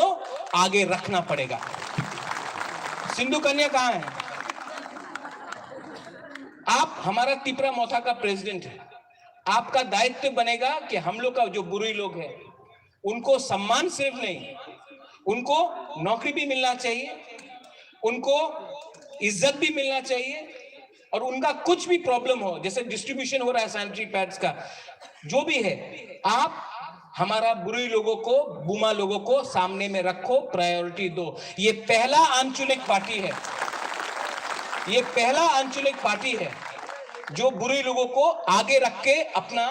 आगे रखना पड़ेगा। सिंधु कन्या कहाँ है? आप हमारा तिपरा मोथा का प्रेसिडेंट है, आपका दायित्व बनेगा कि हम लोग का जो बुरुई लोग हैं, उनको सम्मान सिर्फ नहीं, उनको नौकरी भी मिलना चाहिए, उनको इज्जत भी मिलना चाहिए, और उनका कुछ भी प्रॉब्लम हो, जैसे डिस्ट्रीब्यूशन हो रहा है सैनिटरी पैड्स का, जो भी है, आप हमारा बुरुई लोगों को, बुमा लोगों को सामने में रखो, प्रायोरिटी दो। ये पहला आंचलिक पार्टी है, ये पहला आंचलिक पार्टी है जो बुरुई लोगों को आगे रख के अपना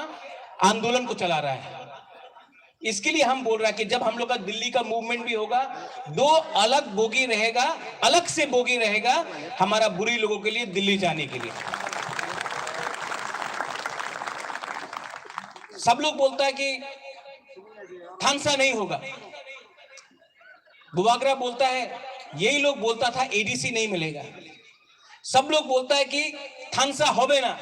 आंदोलन को चला रहा है। इसके लिए हम बोल रहा है कि जब हम लोग का दिल्ली का मूवमेंट भी होगा, दो अलग बोगी रहेगा, अलग से बोगी रहेगा, हमारा बुरुई लोगों के लिए दिल्ली जाने के लिए। सब लोग बोलता है कि थानसा नहीं होगा, बुबागरा बोलता है, यही लोग बोलता था एडीसी नहीं मिलेगा। सब लोग बोलता है कि थानसा होबे ना,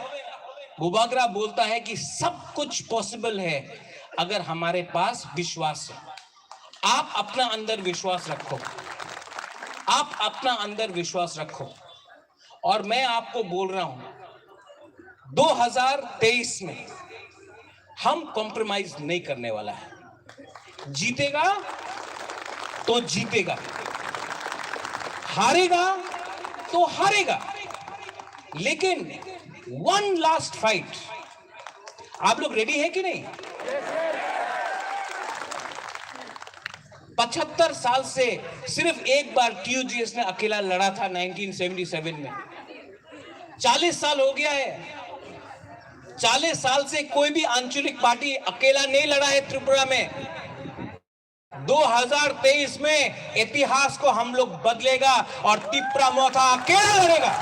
बुबागरा बोलता है कि सब कुछ पॉसिबल है अगर हमारे पास विश्वास है। आप अपना अंदर विश्वास रखो, आप अपना अंदर विश्वास रखो। और मैं आपको बोल रहा हूं, दो हज़ार तेईस में हम कॉम्प्रोमाइज नहीं करने वाला है। जीतेगा तो जीतेगा, हारेगा तो हारेगा, लेकिन वन लास्ट फाइट। आप लोग रेडी है कि नहीं? पचहत्तर साल से सिर्फ एक बार टीयूजीएस ने अकेला लड़ा था नाइनटीन सेवेंटी सेवन में। चालीस साल हो गया है, चालीस साल से कोई भी आंचलिक पार्टी अकेला नहीं लड़ा है त्रिपुरा में। दो हज़ार तेईस में इतिहास को हम लोग बदलेगा और तिपरा मोथा अकेला लड़ेगा।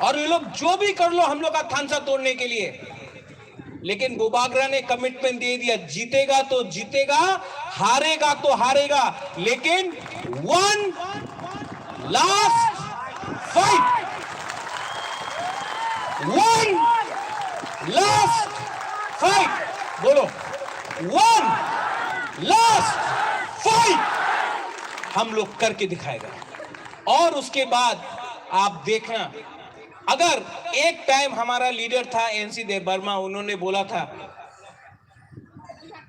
और ये लोग जो भी कर लो हम लोग का थानसा तोड़ने के लिए, लेकिन बुबागरा ने कमिटमेंट दे दिया, जीतेगा तो जीतेगा, हारेगा तो हारेगा, लेकिन one Last fight. One last fight. बोलो, one last fight. हम लोग करके दिखाएगा। और उसके बाद आप देखना, अगर एक टाइम हमारा लीडर था एनसी देव वर्मा, उन्होंने बोला था,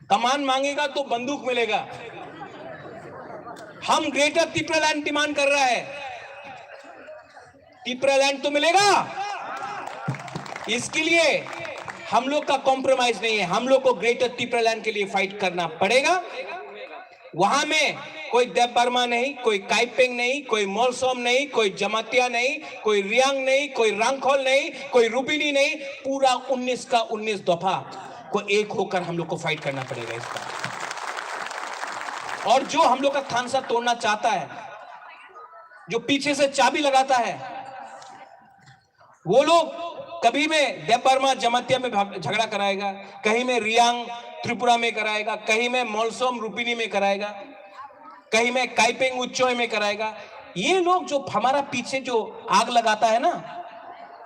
कमान मांगेगा तो बंदूक मिलेगा। हम ग्रेटर तिप्रालैंड डिमांड कर रहा है। तिप्रालैंड तो मिलेगा, इसके लिए हम लोग का कॉम्प्रोमाइज नहीं है। हम लोग को ग्रेटर तिप्रालैंड के लिए फाइट करना पड़ेगा। वहां में कोई देव वर्मा नहीं, कोई काइपेंग नहीं, कोई मोलसोम नहीं, कोई जमातिया नहीं, कोई रियांग नहीं, कोई रांगखोल नहीं, कोई रुबिनी नहीं, पूरा उन्नीस का उन्नीस दफा को एक होकर हम लोग को फाइट करना पड़ेगा इस बार। और जो हम लोग का थानसा तोड़ना चाहता है, जो पीछे से चाबी लगाता है, वो लोग कभी में देव वर्मा जमातिया में भाग-, झगड़ा कराएगा, कहीं में रियांग त्रिपुरा में कराएगा, कहीं में मोलसोम रुबिनी में कराएगा, कहीं में काइपेंग उच्चोय में कराएगा। ये लोग जो हमारा पीछे जो आग लगाता है ना,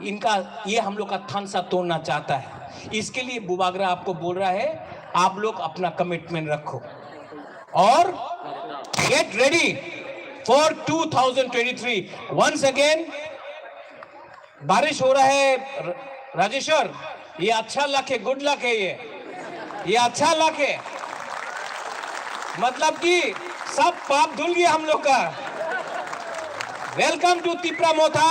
इनका, ये हम लोग का थानसा तोड़ना चाहता है। इसके लिए बुबागरा आपको बोल रहा है, आप लोग अपना कमिटमेंट रखो और get ready for two thousand twenty three. Once again, बारिश हो रहा है र-, राजेश्वर, ये अच्छा लक है, गुड लक है ये, ये अच्छा लक है, मतलब कि सब पाप धुल गया हम लोग का। वेलकम टू तिप्रा मोथा।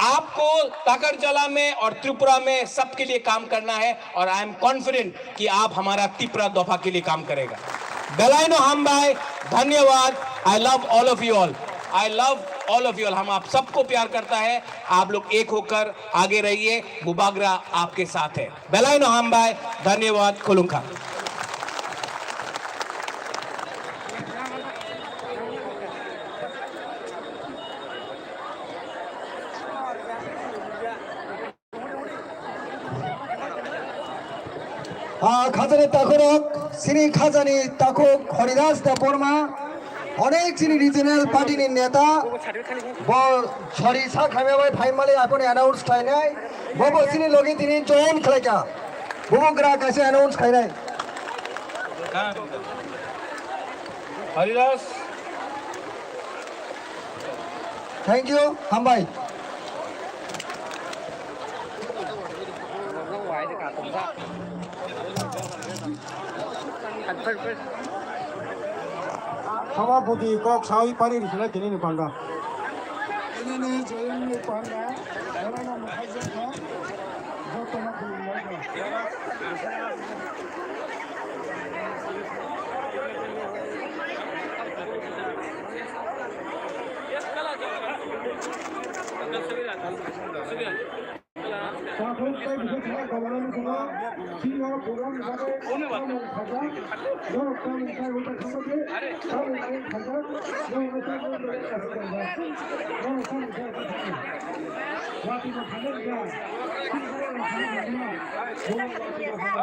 आपको ताकरजला में और त्रिपुरा में सबके लिए काम करना है और आई एम कॉन्फिडेंट कि आप हमारा तिप्रा दफा के लिए काम करेगा। Belaino hambai, dhanyawad, I love all of you all, I love all of you all, हम आप सबको प्यार करता है। आप लोग एक होकर आगे रहिए, बुबागरा आपके साथ है। Belaino hambai, dhanyawad, khulumkha। Ah, khajani takhorok, chini khajani takhuk Haridas Debbarma, onek chini regional party ni neta, bo sori sa khaimya bai phaimali apuni announce khlainai, bo bo chini logi tini join khlaikha, bo bo gra kaisa announce khlainai. Haridas. Thank you, hambai. Sabapati kok sawi pari risina kini ni panda. Ini ni join ni panda. Orang yang menghajar joto no khulumlaikha. Takhuk tei bwswk thangma Governor ni thangma chini o program ni bagwi samung khaijak. Norok samung khai hwnba thangma khe samung khai khaijak. Norok no tei norok samung khai khaijak. Watwi no thangma khe.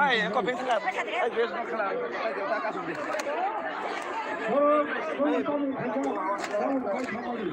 Ai, eko phe thla. Ai, dress no thla. Ai, ta kasum de. Norok samung khaijak. Samung khai thangma di.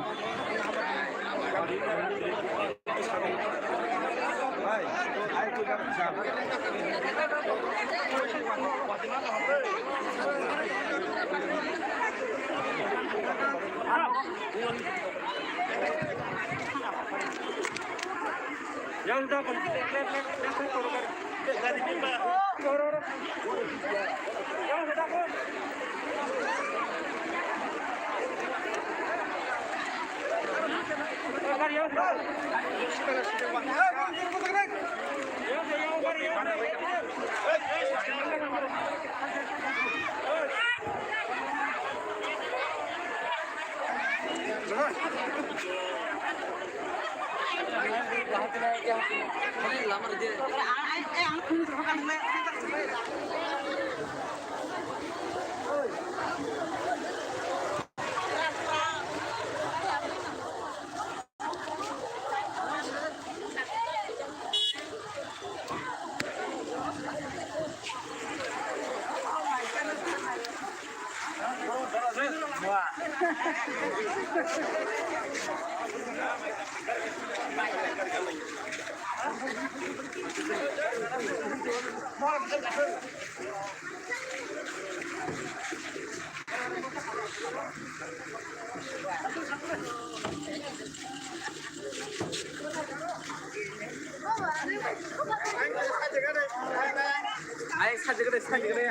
Ai, sajagre, sajagre.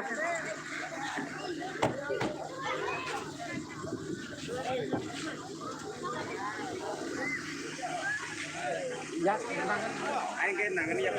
Ya, ai, ke nangani ya.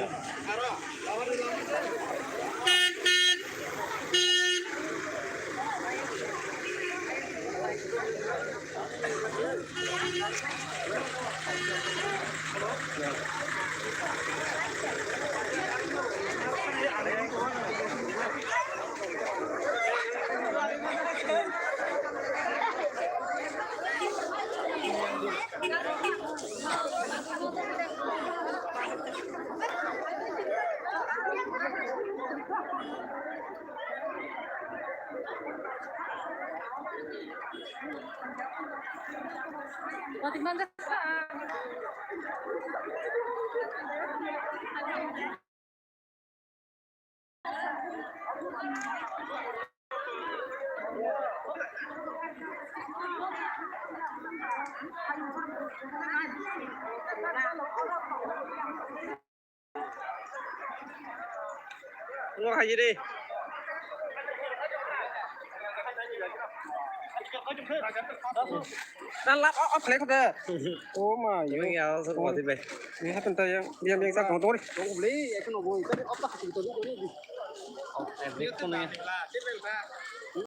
Ngo hai di. Dan lap off, off select de. Oh my. Ini ya, so mati be. Ini happen ta yang, yang, yang sa kong tori. Kong beli, ya kan obo. Tadi off tak sih tadi. Off select tuh nih.